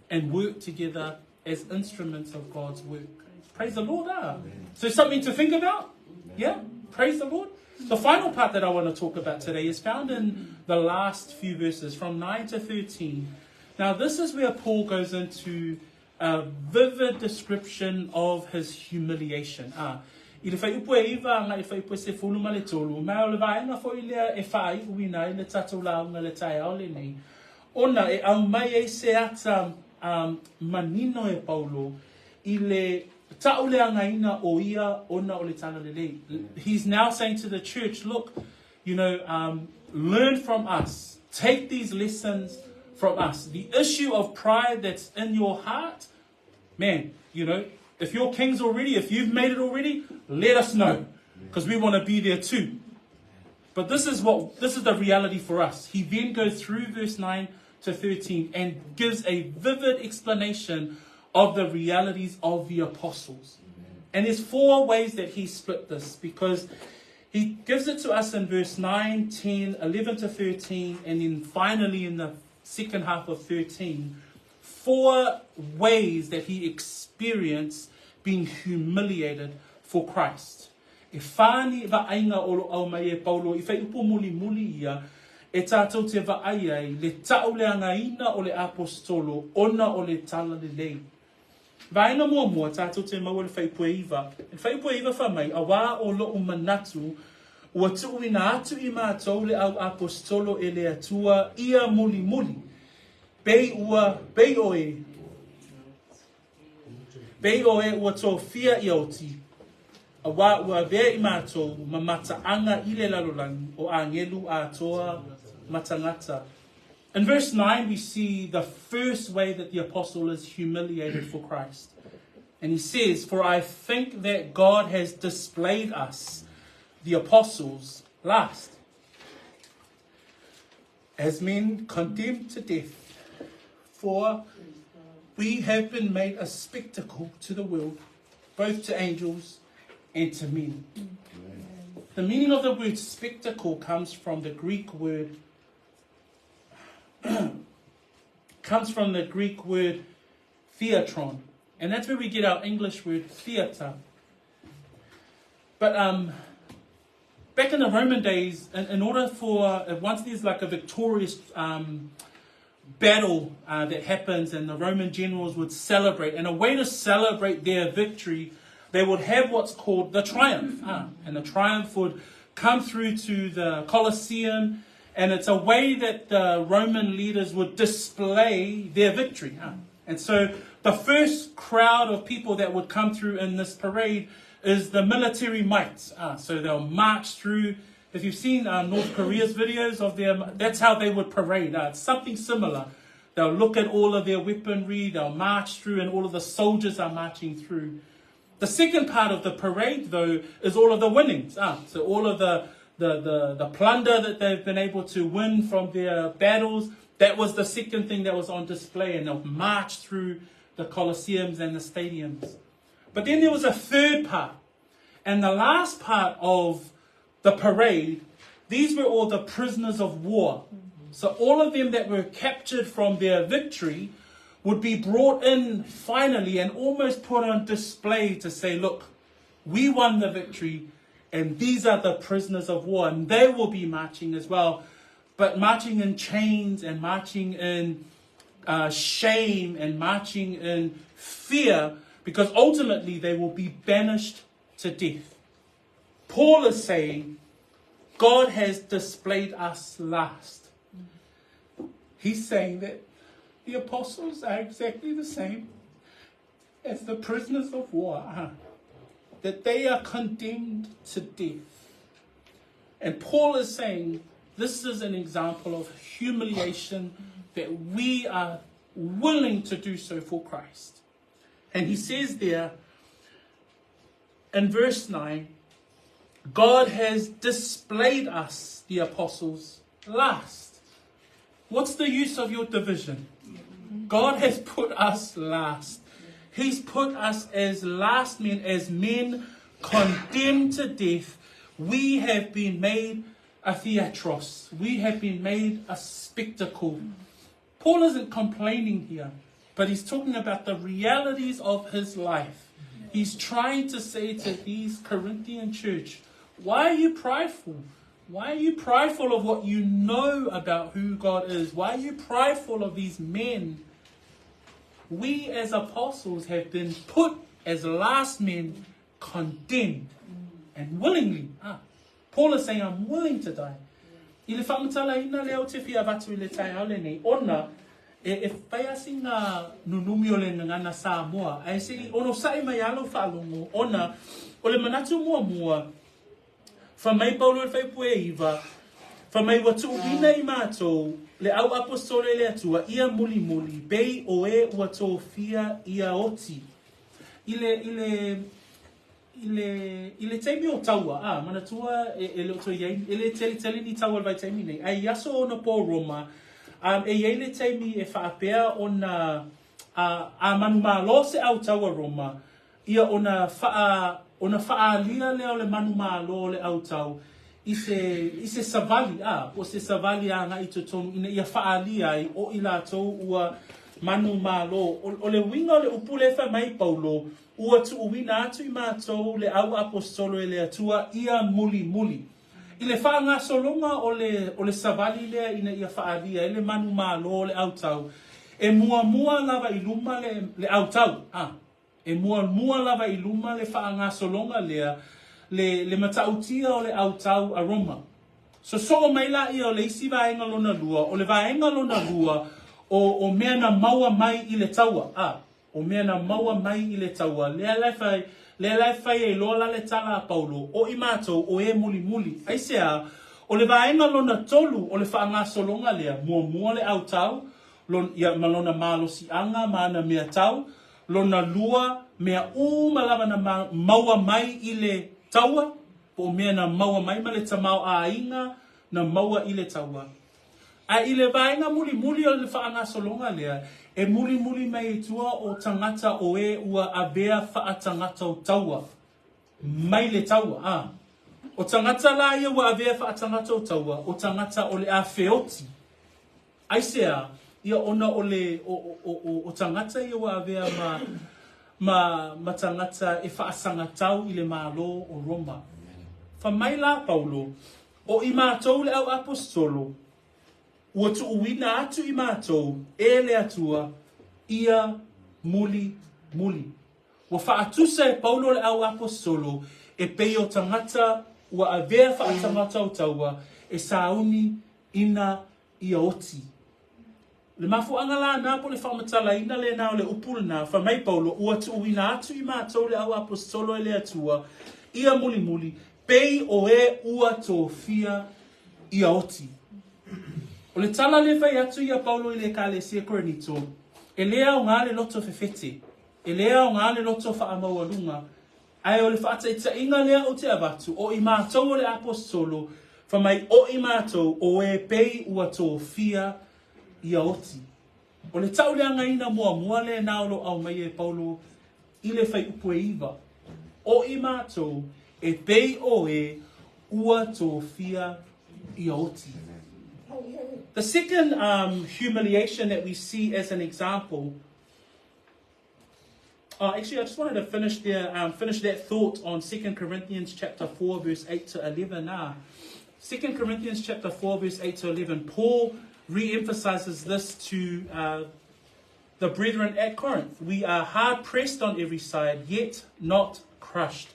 S1: and work together as instruments of God's work? Praise the Lord. Ah. So something to think about? Yeah? Praise the Lord. The final part that I want to talk about today is found in the last few verses from 9 to 13. Now, this is where Paul goes into a vivid description of his humiliation. Ah, i le fuaiupu e iva agai i le fuaiupu e sefulu ma le tolu, ma o le vaega foʻi lea e faaiuina ai le tatou lauga i le taeao lenei, ona e aumai ai se ata um, manino e Paulo i le tauleagaina o ia ona o le Talalelei. He's now saying to the church, look, you know, learn from us. Take these lessons from us. The issue of pride that's in your heart, man, you know, if you're kings already, if you've made it already, let us know because we want to be there too. But this is what this is the reality for us. He then goes through verse 9 to 13 and gives a vivid explanation of the realities of the apostles. And there's four ways that he split this because he gives it to us in verse 9, 10, 11 to 13, and then finally in the second half of 13, four ways that he experienced being humiliated for Christ. E whā ni vaaiga o lo aumai e Paulo i whaiupu mulimuli ia e tātou te vaai ai le tauleagaina o le aposetolo ona o le Talalelei. Vaega muamua, tātou te maua le fuaiupu e iva. Le fuaiupu e iva fai mai, Auā o loʻu manatu, ua tuuina atu i matou le au aposetolo e le Atua ia mulimuli, pei ua, pei o e, pei o e ua tofia ia oti, auā ua avea i matou ma mataaga i le lalolagi o agelu atoa ma tagata. In verse 9, we see the first way that the apostle is humiliated for Christ. And he says, For I think that God has displayed us, the apostles, last, as men condemned to death. For we have been made a spectacle to the world, both to angels and to men. The meaning of the word spectacle comes from the Greek word comes from the Greek word theatron. And that's where we get our English word theatre. But um, back in the Roman days, in, in order for, uh, once there's like a victorious um, battle uh, that happens and the Roman generals would celebrate, and a way to celebrate their victory, they would have what's called the triumph. Uh, and the triumph would come through to the Colosseum, and it's a way that the Roman leaders would display their victory. Uh. And so the first crowd of people that would come through in this parade is the military might. Uh, so they'll march through. If you've seen uh, North Korea's videos of their, that's how they would parade. Uh, it's something similar. They'll look at all of their weaponry, they'll march through, and all of the soldiers are marching through. The second part of the parade, though, is all of the winnings. Ah, so all of the, the, the, the plunder that they've been able to win from their battles, that was the second thing that was on display, and they'll march through the Colosseums and the stadiums. But then there was a third part. And the last part of the parade, these were all the prisoners of war. So all of them that were captured from their victory would be brought in finally and almost put on display to say, look, we won the victory and these are the prisoners of war and they will be marching as well. But marching in chains and marching in uh, shame and marching in fear because ultimately they will be banished to death. Paul is saying, God has displayed us last. He's saying that the apostles are exactly the same as the prisoners of war are, that they are condemned to death. And Paul is saying this is an example of humiliation that we are willing to do so for Christ. And he says there in verse 9, God has displayed us, the apostles, last. What's the use of your division? God has put us last. He's put us as last men, as men condemned to death. We have been made a theatros. We have been made a spectacle. Paul isn't complaining here, but he's talking about the realities of his life. He's trying to say to these Corinthian church, why are you prideful? Why are you prideful of what you know about who God is? Why are you prideful of these men? We as apostles have been put as last men, condemned, and willingly. Ah, Paul is saying, I'm willing to die. I le faamatalaina lea ou te fia avatu i le taeao lenei, ona e, e whai asi ngā nunumi o le ngangana Samoa, ae se i onosai mai a lau faalogo, ona o le manatu muamua, Fa mai Paulo i le Faipue iva, fa mai ua tuuina i matou le au apositolo e le Atua ia mulimuli, pei o e ua tofia ia oti. I le, i le, i le, i le taimi o taua, a, manatua e, e le o toe iai, e le tele tele ni taua i le vaitaimi nei, ae i aso ona po Roma, um, e iai le taimi e faapea ona, a, a manumalo se au taua Roma, Ia ona whaa, ona faaalia lea o le manumalo o le autau i se, i se savali, a, po o se savali agai i totonu ina ia faaalia ai o i latou ua manumalo. O, o le uiga o le upu lea e fai mai Paulo, ua tuuina atu i matou le au apositolo e le Atua ia mulimuli. I le faagasologa o le, o le savali lea ina ia faaalia ai le manumalo o le autau, e muamua lava i luma le, le autau, a. E muamua lava i luma le faagasologa lea, le, le matautia o le autau a Roma. Sosoo mai laia o le isi vaega lona lua, o le vaega lona lua o, o mea na maua mai i le taua, a, o mea na maua mai i le taua, lea la e fai, lea la e fai ai loa la le tala a Paulo, o i matou o e mulimuli. Aisea? O le vaega lona tolu o le faagasologa lea, muamua le autau, lon, ia, ma lona malosiaga ma ana mea tau, Lona lua, mea uma lava na maua mai i le taua, po o mea na maua mai ma le tamaoaiga na maua i le taua. A i le vaega mulimuli o le faagasologa lea, e mulimuli mai i tua o tagata o e ua avea faatagata o taua mai le taua, a. O tagata la ia ua avea faatagata o taua, o tagata o le a feoti. Aisea, ia ona o le o, o, o, o tagata ia ua avea ma, ma, ma tagata e faasagatau i le Malo o Roma. Fai mai la Paulo, o i matou le au aposetolo, ua tuuina atu i matou e le Atua ia muli muli. Ua faatusa e Paulo le au aposetolo e pei o tagata ua avea faasagatau e sauni ina ia oti. Le mafuaaga lana po o le faamatalaina lena o le upu lena, fai mai Paulo, ua tuuina atu i matou le au aposetolo e le Atua, ia mulimuli, pei o e ua tofia ia oti. O le tala le fai atu ia Paulo i le ekalesia Korinito, e le aoga le loto fefete, e le aoga le loto faamaualuga, ae o le faataitaiga lea ou te avatu, o i matou o le aposetolo, fai mai o i matou o e pei ua tofia ia oti. O le tauleagaina muamua lena o lo o aumaia e Paulo i le fuaiupu e 9. O i matou e pei o e ua tofia ia oti. The second humiliation that we see as an example. Oh, actually, I just wanted to finish that thought on 2 Corinthians chapter 4, verse 8 to 11. 2 Corinthians chapter 4, verse 8 to 11. Paul re-emphasizes this to the brethren at Corinth. We are hard pressed on every side, yet not crushed.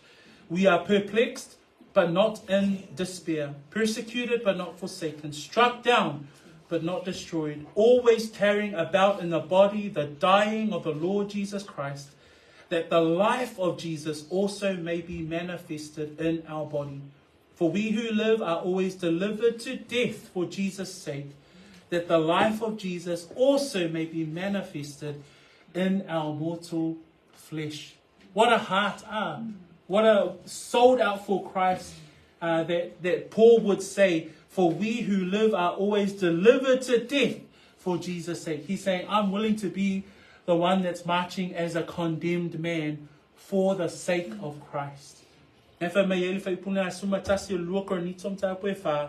S1: We are perplexed, but not in despair. Persecuted, but not forsaken. Struck down, but not destroyed. Always carrying about in the body the dying of the Lord Jesus Christ, that the life of Jesus also may be manifested in our body. For we who live are always delivered to death for Jesus' sake, that the life of Jesus also may be manifested in our mortal flesh. What a heart, what a sold out for Christ that Paul would say, for we who live are always delivered to death for Jesus' sake. He's saying, I'm willing to be the one that's marching as a condemned man for the sake of Christ. E fai mai ai le fuaiupu 11 o le 2 Korinito mataupu e 4,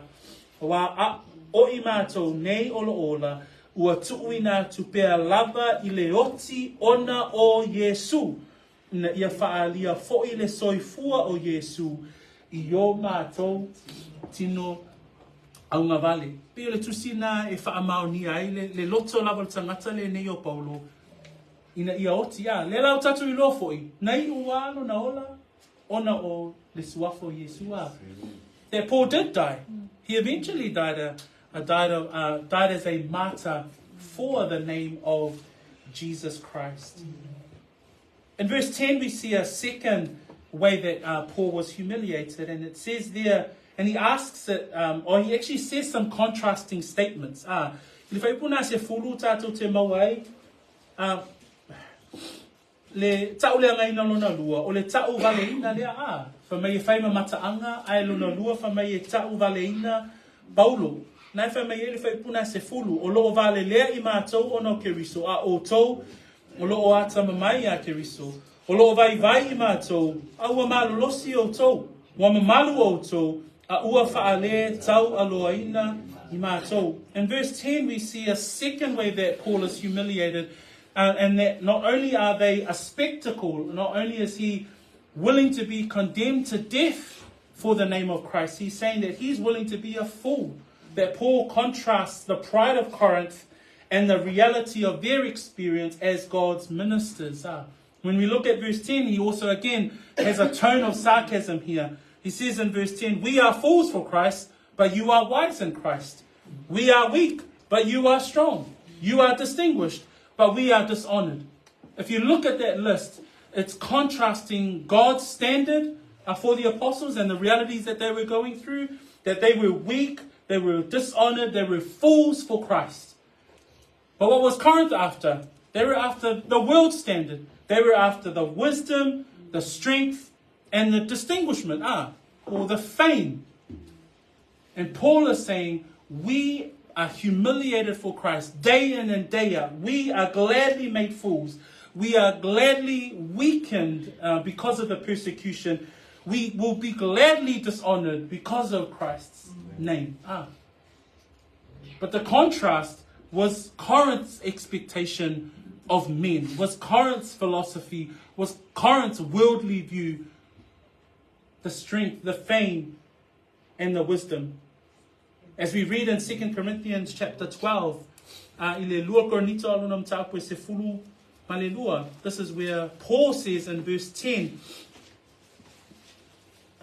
S1: auā a, o i matou nei o lo o ola, ua tuuina atu pea lava i le oti ona o Iesu, ina ia faaalia foi le soifua o Iesu i o matou tino augavale. Pei o le tusi na e faamaonia ai le, le loto lava o le tagata lenei o Paulo, ina ia oti a. Lea la ua tatou iloa foi, na iu lava lona ola, ona o le suafa o Iesu a. That Paul did die. He eventually died as a martyr for the name of Jesus Christ. In verse 10, we see a second way that Paul was humiliated, and it says there, and he asks it, or he actually says some contrasting statements. I le fuaiupu na 10 tatou te maua ai, le tauleagaina lona lua, o le tauvaleina lea a. Fai mai e fai ma mataaga, ae lona lua fai mai e tauvaleina Paulo. Na e fai mai ai le fuaiupu na 10, o lo o valelea i matou ona o Keriso, a outou o lo o atamamai ia Keriso. O lo o vaivai i matou, a ua malolosi outou, ua mamalu outou, a ua faale taualoaina i matou. In verse 10 we see a second way that Paul is humiliated, and that not only are they a spectacle, not only is he willing to be condemned to death for the name of Christ, he's saying that he's willing to be a fool. That Paul contrasts the pride of Corinth and the reality of their experience as God's ministers. When we look at verse 10, he also again has a tone of sarcasm here. He says in verse 10, we are fools for Christ, but you are wise in Christ. We are weak, but you are strong. You are distinguished, but we are dishonored. If you look at that list, it's contrasting God's standard for the apostles and the realities that they were going through, that they were weak, they were dishonored, they were fools for Christ. But what was Corinth after? They were after the world standard. They were after the wisdom, the strength, and the distinguishment, or the fame. And Paul is saying, we are humiliated for Christ day in and day out. We are gladly made fools. We are gladly weakened because of the persecution. We will be gladly dishonored because of Christ's name. But the contrast was Corinth's expectation of men, was Corinth's philosophy, was Corinth's worldly view, the strength, the fame, and the wisdom. As we read in 2 Corinthians chapter 12, uh, i le lua Korinito a lona mataupu e sefulu ma le lua, this is where Paul says in verse 10,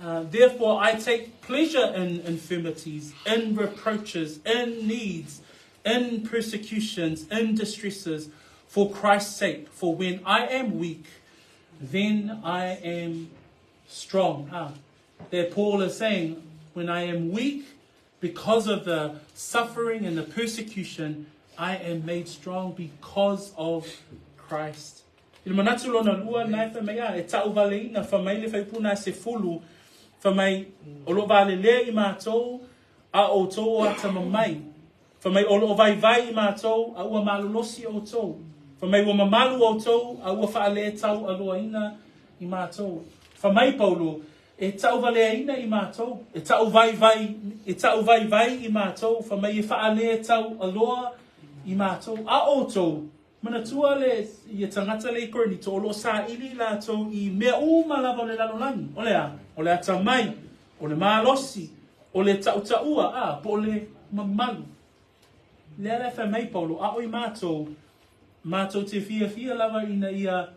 S1: uh, Therefore I take pleasure in infirmities, in reproaches, in needs, in persecutions, in distresses, for Christ's sake. For when I am weak, then I am strong. Ah, there Paul is saying, when I am weak, because of the suffering and the persecution, I am made strong because of Christ. I le manatu lona lua nae fai mai a, e ta'uvaleina, fai mai le faipuna a sefulu, fai mai o lo'o valelea i matou a o outou o atamamai, fai mai o lo'o vaivai i matou a ua malolosi outou, fai mai ua mamalu outou a ua fa'alētau'aloaina i matou. Fai mai Paulo, E ta'uvaleaina i matou, e ta'uvaivai, e ta'uvaivai i matou, fai mai e fa'alētau'aloa i matou, a outou, Manatua le ia tagata le i Korinito o lo o saili latou i mea uma lava o le lalolagi. O le a? O le atamai, o le malosi, o le ta'utaua, a, po o le mamalu. Lea la e fai mai Paulo, a o i matou, matou te fiafia lava ina ia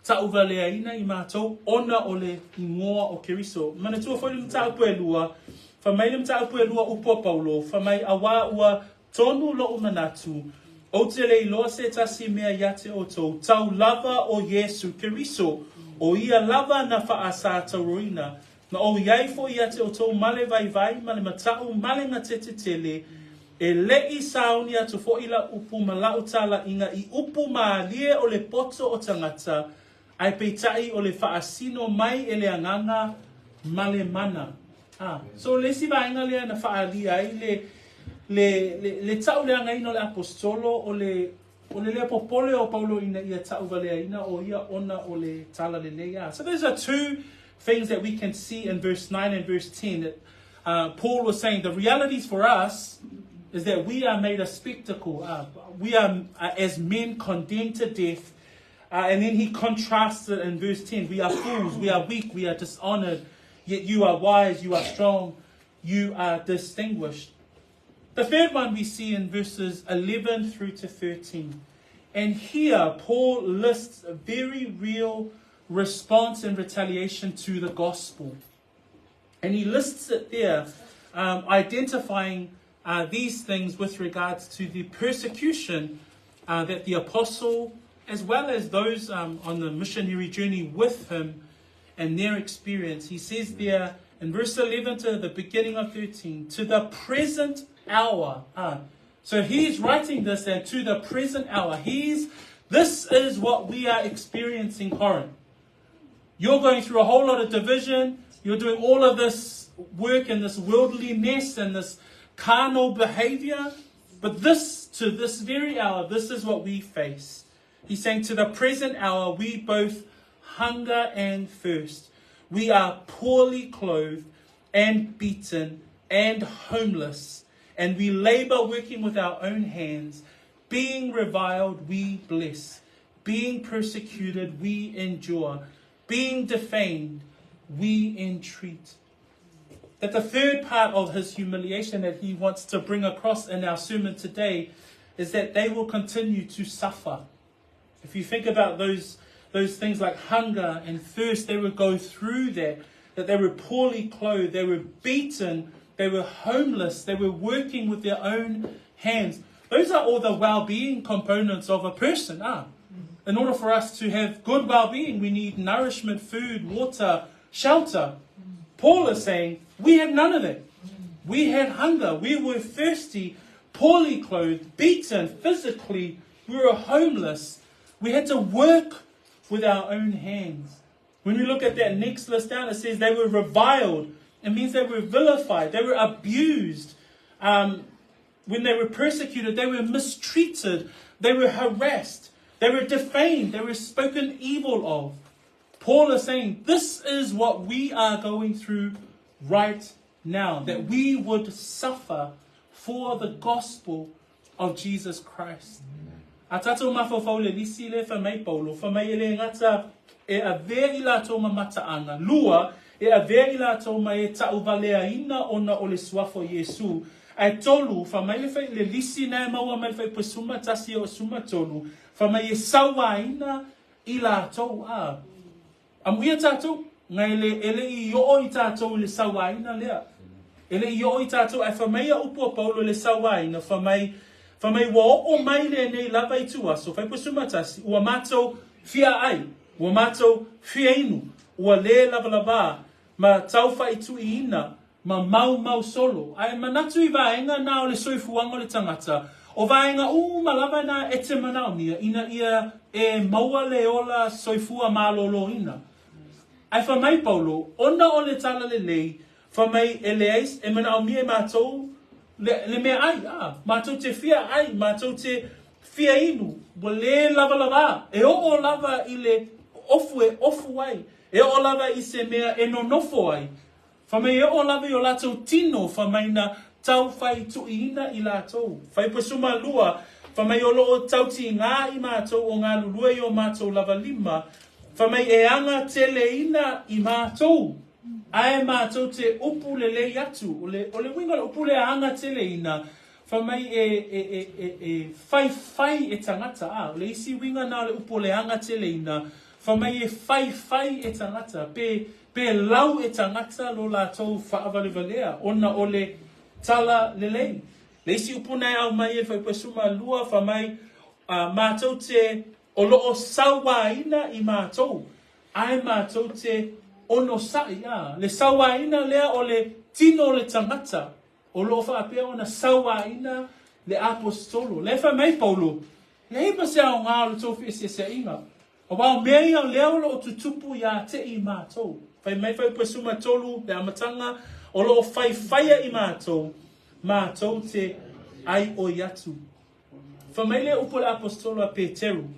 S1: ta'uvaleaina i matou ona o le igoa o Keriso. Manatua foi le mataupu e lua, fai mai le mataupu e lua upu a Paulo, fai mai auā ua tonu lo'u manatu, ou te le iloa se tasi mea ia te outou, tau lava o Iesu Keriso, o ia lava na fa'asātauroina, na ou i ai foi ia te outou ma le vaivai ma le mata'u ma le gatete tele, e le'i sauni atu fo'i la'u upu ma la'u tala'iga i upu mālie o le poto o tagata, ae peita'i o le fa'asino mai e le Agaga ma le mana. A, so le isi vaega lea na fa'aalia ai le, le, le, le ta'uleagaina o le Aposetolo, o le, o le lē popole o Paulo ina ia ta'uvaleaina o ia ona o le Talalelei. A, so those are two things that we can see in verse 9 and verse 10 that Paul was saying the realities for us is that we are made a spectacle. We are as men condemned to death. And then he contrasts it in verse 10. We are fools, we are weak, we are dishonored, yet you are wise, you are strong, you are distinguished. The third one we see in verses 11 through to 13. And here, Paul lists a very real response and retaliation to the gospel. And he lists it there, identifying these things with regards to the persecution that the apostle, as well as those on the missionary journey with him, and their experience. He says there in verse 11 to the beginning of 13, to the present hour. So he's writing this and to the present hour. He's this is what we are experiencing, Corinth. You're going through a whole lot of division. You're doing all of this work and this worldliness and this carnal behavior. But this, to this very hour, this is what we face. He's saying, to the present hour, we both hunger and thirst. We are poorly clothed and beaten and homeless, and we labor working with our own hands. Being reviled, we bless. Being persecuted, we endure. Being defamed, we entreat. That the third part of his humiliation that he wants to bring across in our sermon today is that they will continue to suffer. If you think about those, those things like hunger and thirst, they would go through that. That they were poorly clothed, they were beaten, they were homeless, they were working with their own hands. Those are all the well being components of a person. Ah. In order for us to have good well being, we need nourishment, food, water, shelter. Paul is saying, we had none of that. We had hunger, we were thirsty, poorly clothed, beaten physically, we were homeless. We had to work with our own hands. When we look at that next list down, it says they were reviled. It means they were vilified, they were abused. When they were persecuted, they were mistreated, they were harassed, they were defamed, they were spoken evil of. Paul is saying this is what we are going through right now, that we would suffer for the gospel of Jesus Christ. A tātou mafaufau le lisi le fai mai Paulo, fai mai e le gata e avea i latou ma mataaga, lua, e avea i latou ma e tauvaleaina ona o le suafa o Iesu, ae tolu, fai mai le fai le lisi na e maua mai le fuaiupu 11 e oo 13, fai mai e sauaina i latou, a. Amuia tatou, na e le, e le i oo i tatou i le sauaina lea. E le i oo i tatou, ae fai mai ia upu a Paulo i le sauaina, fai mai, fai mai ua oo mai lenei lava ituaso, fuaiupu 11, ua matou fia ai, ua matou fia inu, ua le lavalavā, ma taufaituiina, ma maumau solo. Ae manatu i vaega na o le soifuaga o le tagata, o vaega uma lava na e te manaomia ina ia e maua le ola soifua maloloina. Ae fai mai Paulo, ona o le talalelei, fai mai e leai e manaomia e matou le, le meaai, a, matou te fia ai, matou te fia inu, ua le lavalavā, e oo lava i le ofu e ofu ai, e oo lava i se mea e nonofo ai. Fai mai e oo lava i o latou tino, fai mai na taufaituiina i latou. Fuaiupu 12, fai mai o lo o tautigā i matou o galulue i o matou lava lima, fai mai e aga teleina i matou, ae matou te upu lelei atu. O le, o le uiga o le upu lea aga teleina, fai mai e, e, e, e, e faifai e tagata. A, o le isi uiga na o le upu o le aga teleina, fai mai e faifai e tagata, pe, pe lau e tagata lo latou faavalevalea ona o le tala lelei. Le isi upu na e aumai e le fuaiupu 12, fai mai, a, matou te, o lo o sauaina i matou, ae matou te onosai, a, le sauaina lea o le tino o le tagata, o lo o faapea ona sauaina le aposetolo. Lea fai mai Paulo, leai ma se aoga o le tou feeseeseaiga, auā o mea ia lea o lo o tutupu ia te i matou. Fai mai fuaiupu 13, le amataga, o lo o faifaia i matou, matou te aioi atu. Fai mai le upu a le aposetolo a Peteru,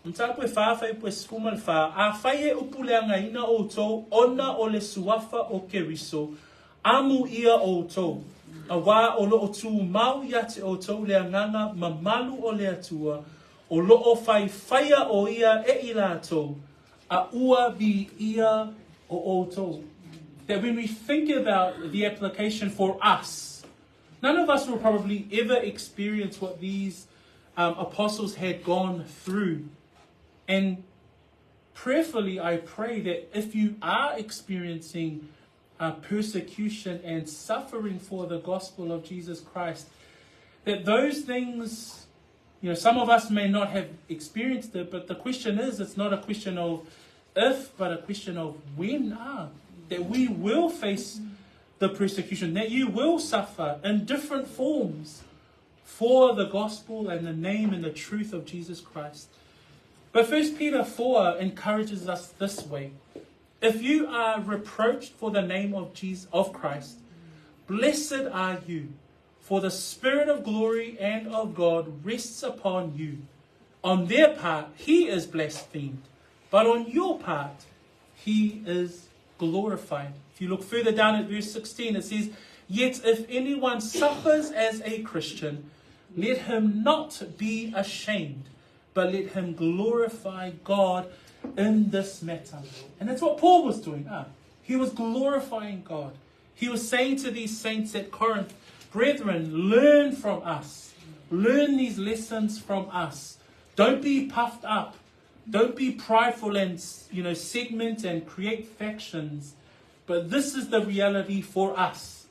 S1: Mataupu e 4, fuaiupu e 14, Afai e upuleagaina outou ona o le suafa o Keriso, amuia outou, auā o lo o tumau ia te outou le agaga mamalu o le Atua, o lo o faifaia o ia e i latou, a ua viia o outou. That when we think about the application for us, none of us will probably ever experience what these apostles had gone through. And prayerfully, I pray that if you are experiencing persecution and suffering for the gospel of Jesus Christ, that those things, you know, some of us may not have experienced it, but the question is, it's not a question of if, but a question of when, that we will face the persecution, that you will suffer in different forms for the gospel and the name and the truth of Jesus Christ. But 1 Peter 4 encourages us this way. If you are reproached for the name of Jesus of Christ, blessed are you, for the Spirit of glory and of God rests upon you. On their part, he is blasphemed, but on your part, he is glorified. If you look further down at verse 16, it says, Yet if anyone suffers as a Christian, let him not be ashamed, but let him glorify God in this matter. And that's what Paul was doing. He was glorifying God. He was saying to these saints at Corinth, Brethren, learn from us. Learn these lessons from us. Don't be puffed up. Don't be prideful and, you know, segment and create factions. But this is the reality for us,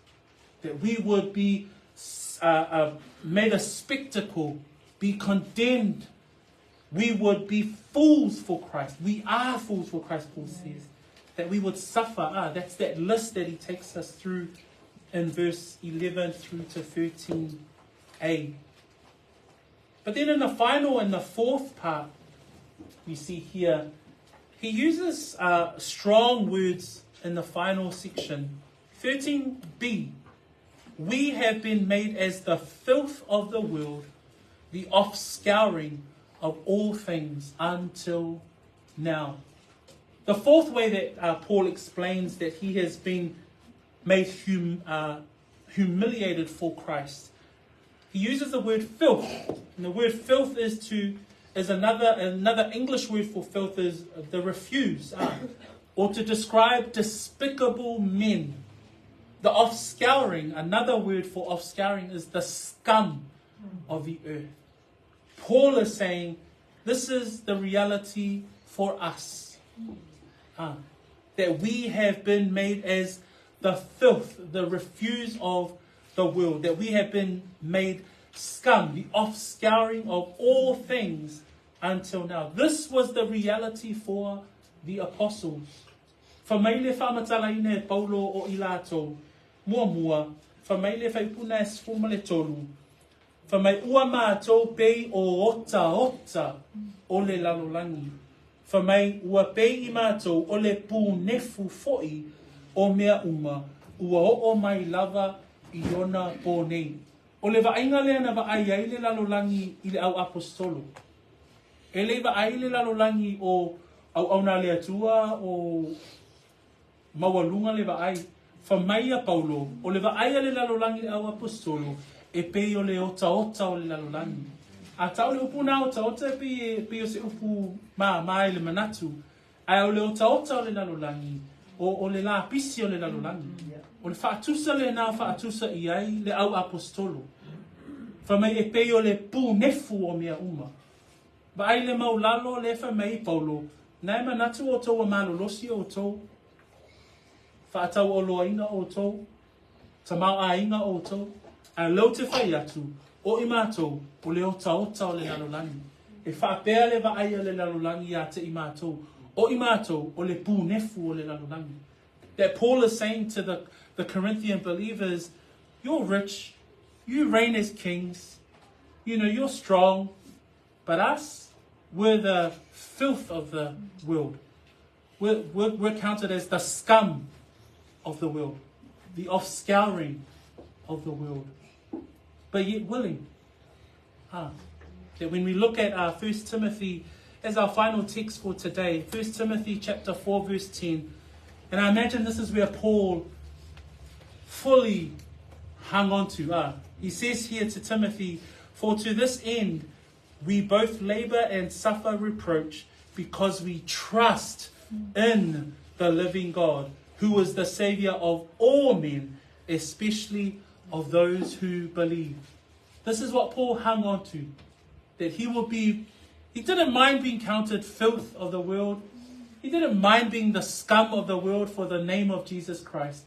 S1: that we would be made a spectacle, be condemned. We would be fools for Christ. We are fools for Christ, Paul says. That we would suffer. That's that list that he takes us through in verse 11 through to 13a. But then in the final and the fourth part, we see here, he uses strong words in the final section. 13b, we have been made as the filth of the world, the offscouring of all things until now. The fourth way that Paul explains that he has been made humiliated for Christ He uses the word filth. And the word filth is to is another another English word for filth is the refuse, or to describe despicable men. The offscouring, another word for offscouring is the scum of the earth. Paul is saying this is the reality for us. That we have been made as the filth, the refuse of the world, that we have been made scum, the offscouring of all things until now. This was the reality for the apostles. Fai mai le faamatalaina e Paulo o i latou, muamua, fai mai le fuaiupu lena e 13, fai mai ua matou pei o otaota o le lalolagi. Fai mai ua pei i matou o le punefu foi o mea uma, ua oo mai lava i ona po nei. O le vaaiga lea na vaai ai le lalolagi i le auaposetolo. E le i vaai le lalolagi o auauna a le Atua o maualuga le vaai. Fai mai ia Paulo, o le vaai a le lalolagi i le auaposetolo, e pei o le otaota o le lalolagi. A tau le upu lena otaota e pei e pei o se upu māmā i le manatu, ae o le otaota o le lalolagi, o, o le lapisi o le lalolagi. O le faatusa lena faatusa i ai le auaposetolo. Fai mai e pei o le punefu o mea uma. Vaai le mau lalo lea fai mai Paulo, na e manatu outou ua malolosi outou, faatauoloaina outou, tamaoaiga outou, ae lea ou te fai atu, o i matou, o le otaota o le lalolagi. E faapea le vaai a le lalolagi ia te i matou, o i matou, o le punefu o le lalolagi. That Paul is saying to the Corinthian believers, you're rich, you reign as kings, you know, you're strong, but us, we're the filth of the world. We're counted as the scum of the world, the offscouring of the world, but yet willing. That when we look at 1 Timothy as our final text for today, 1 Timothy chapter 4 verse 10, and I imagine this is where Paul fully hung on to. He says here to Timothy, for to this end we both labor and suffer reproach because we trust in the living God, who is the Savior of all men, especially of those who believe. This is what Paul hung on to, that he will be, he didn't mind being counted filth of the world. He didn't mind being the scum of the world for the name of Jesus Christ.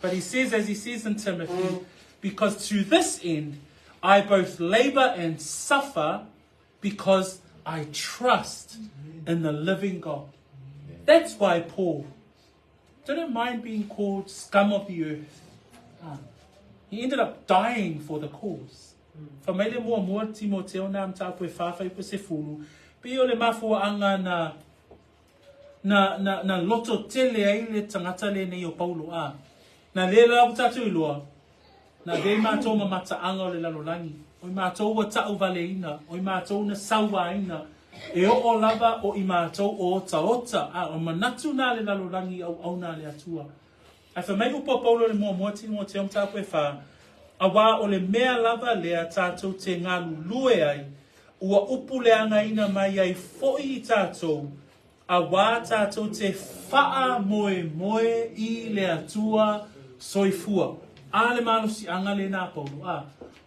S1: But he says, as he says in Timothy, because to this end I both labor and suffer because I trust in the living God. That's why Paul didn't mind being called scum of the earth. He ended up dying for the cause. Fai mai le muamua Timoteo na mataupu e 4 fuaiupu 10, pei o le mafuaanga na na na na loto tele ai le tagata lenei o Paulo a. Na lea la ua tatou iloa, na avea i matou ma mataaga o le lalolagi, o i matou ua tauvaleina, o i matou na sauaina, e oo lava o i matou o otaota, a o manatu na le lalolagi i auauna a le Atua. Ae fai mai upu a Paulo i le muamua Timoteo mataupu e 4, auā o le mea lava lea tatou te galulue ai, ua upu leagaina mai ai foi i tatou, auā tatou te faamoemoe i le Atua soifua. A le malosiaga lena a Paulo, a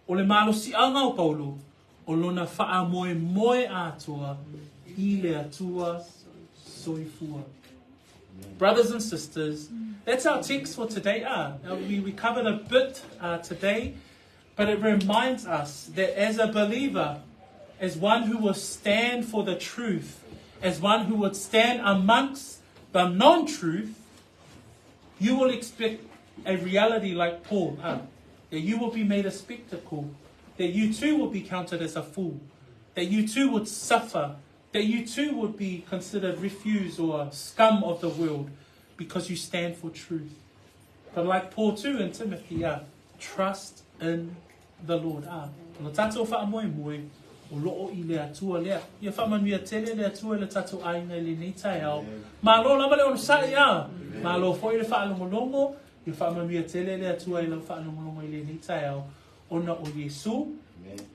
S1: o le malosiaga o Paulo, o lona faamoemoe atoa i le Atua soifua. Brothers and sisters, that's our text for today. We covered a bit today, but it reminds us that as a believer, as one who will stand for the truth, as one who would stand amongst the non-truth, you will expect a reality like Paul, that you will be made a spectacle, that you too will be counted as a fool, that you too would suffer, that you too would be considered refuse or scum of the world because you stand for truth. But like Paul too and Timothy, trust in the Lord. O le tatou faamoemoe, o loo i le Atua lea. Ia faamanuia tele le Atua i le tatou aiga i lenei taeao. Malo lava le onosai, a. Malo foi le faalogologo. Ia faamanuia tele le Atua i lau faalogologo i lenei taeao. Ona o Iesu.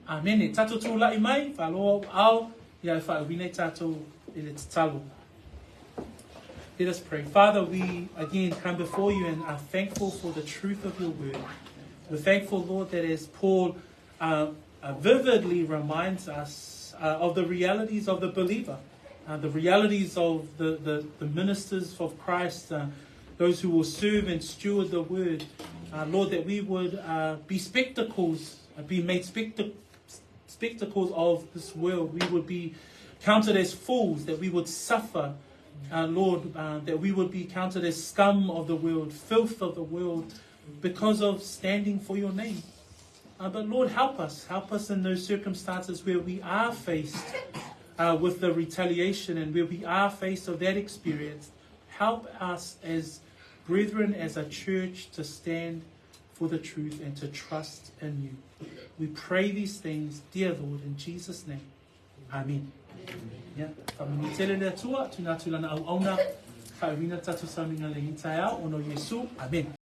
S1: Amene. Tatou tulai mai, faaloa au, ia e faauuina ai tatou i le tatalo. Let us pray. Father, we again come before you and are thankful for the truth of your word. We're thankful, Lord, that as Paul vividly reminds us of the realities of the believer, the realities of the ministers of Christ, those who will serve and steward the word, Lord, that we would be spectacles, be made spectacles of this world. We would be counted as fools, that we would suffer, Lord, that we would be counted as scum of the world, filth of the world, because of standing for your name. But Lord, help us. Help us in those circumstances where we are faced with the retaliation and where we are faced of that experience. Help us as brethren, as a church, to stand for the truth and to trust in you. We pray these things, dear Lord, in Jesus' name. Amen. Yeah. Faamanuia tele le Atua, tuna atu lana auauna, faauuina tatou sauniga i le taeao, ona o Iesu. Amen.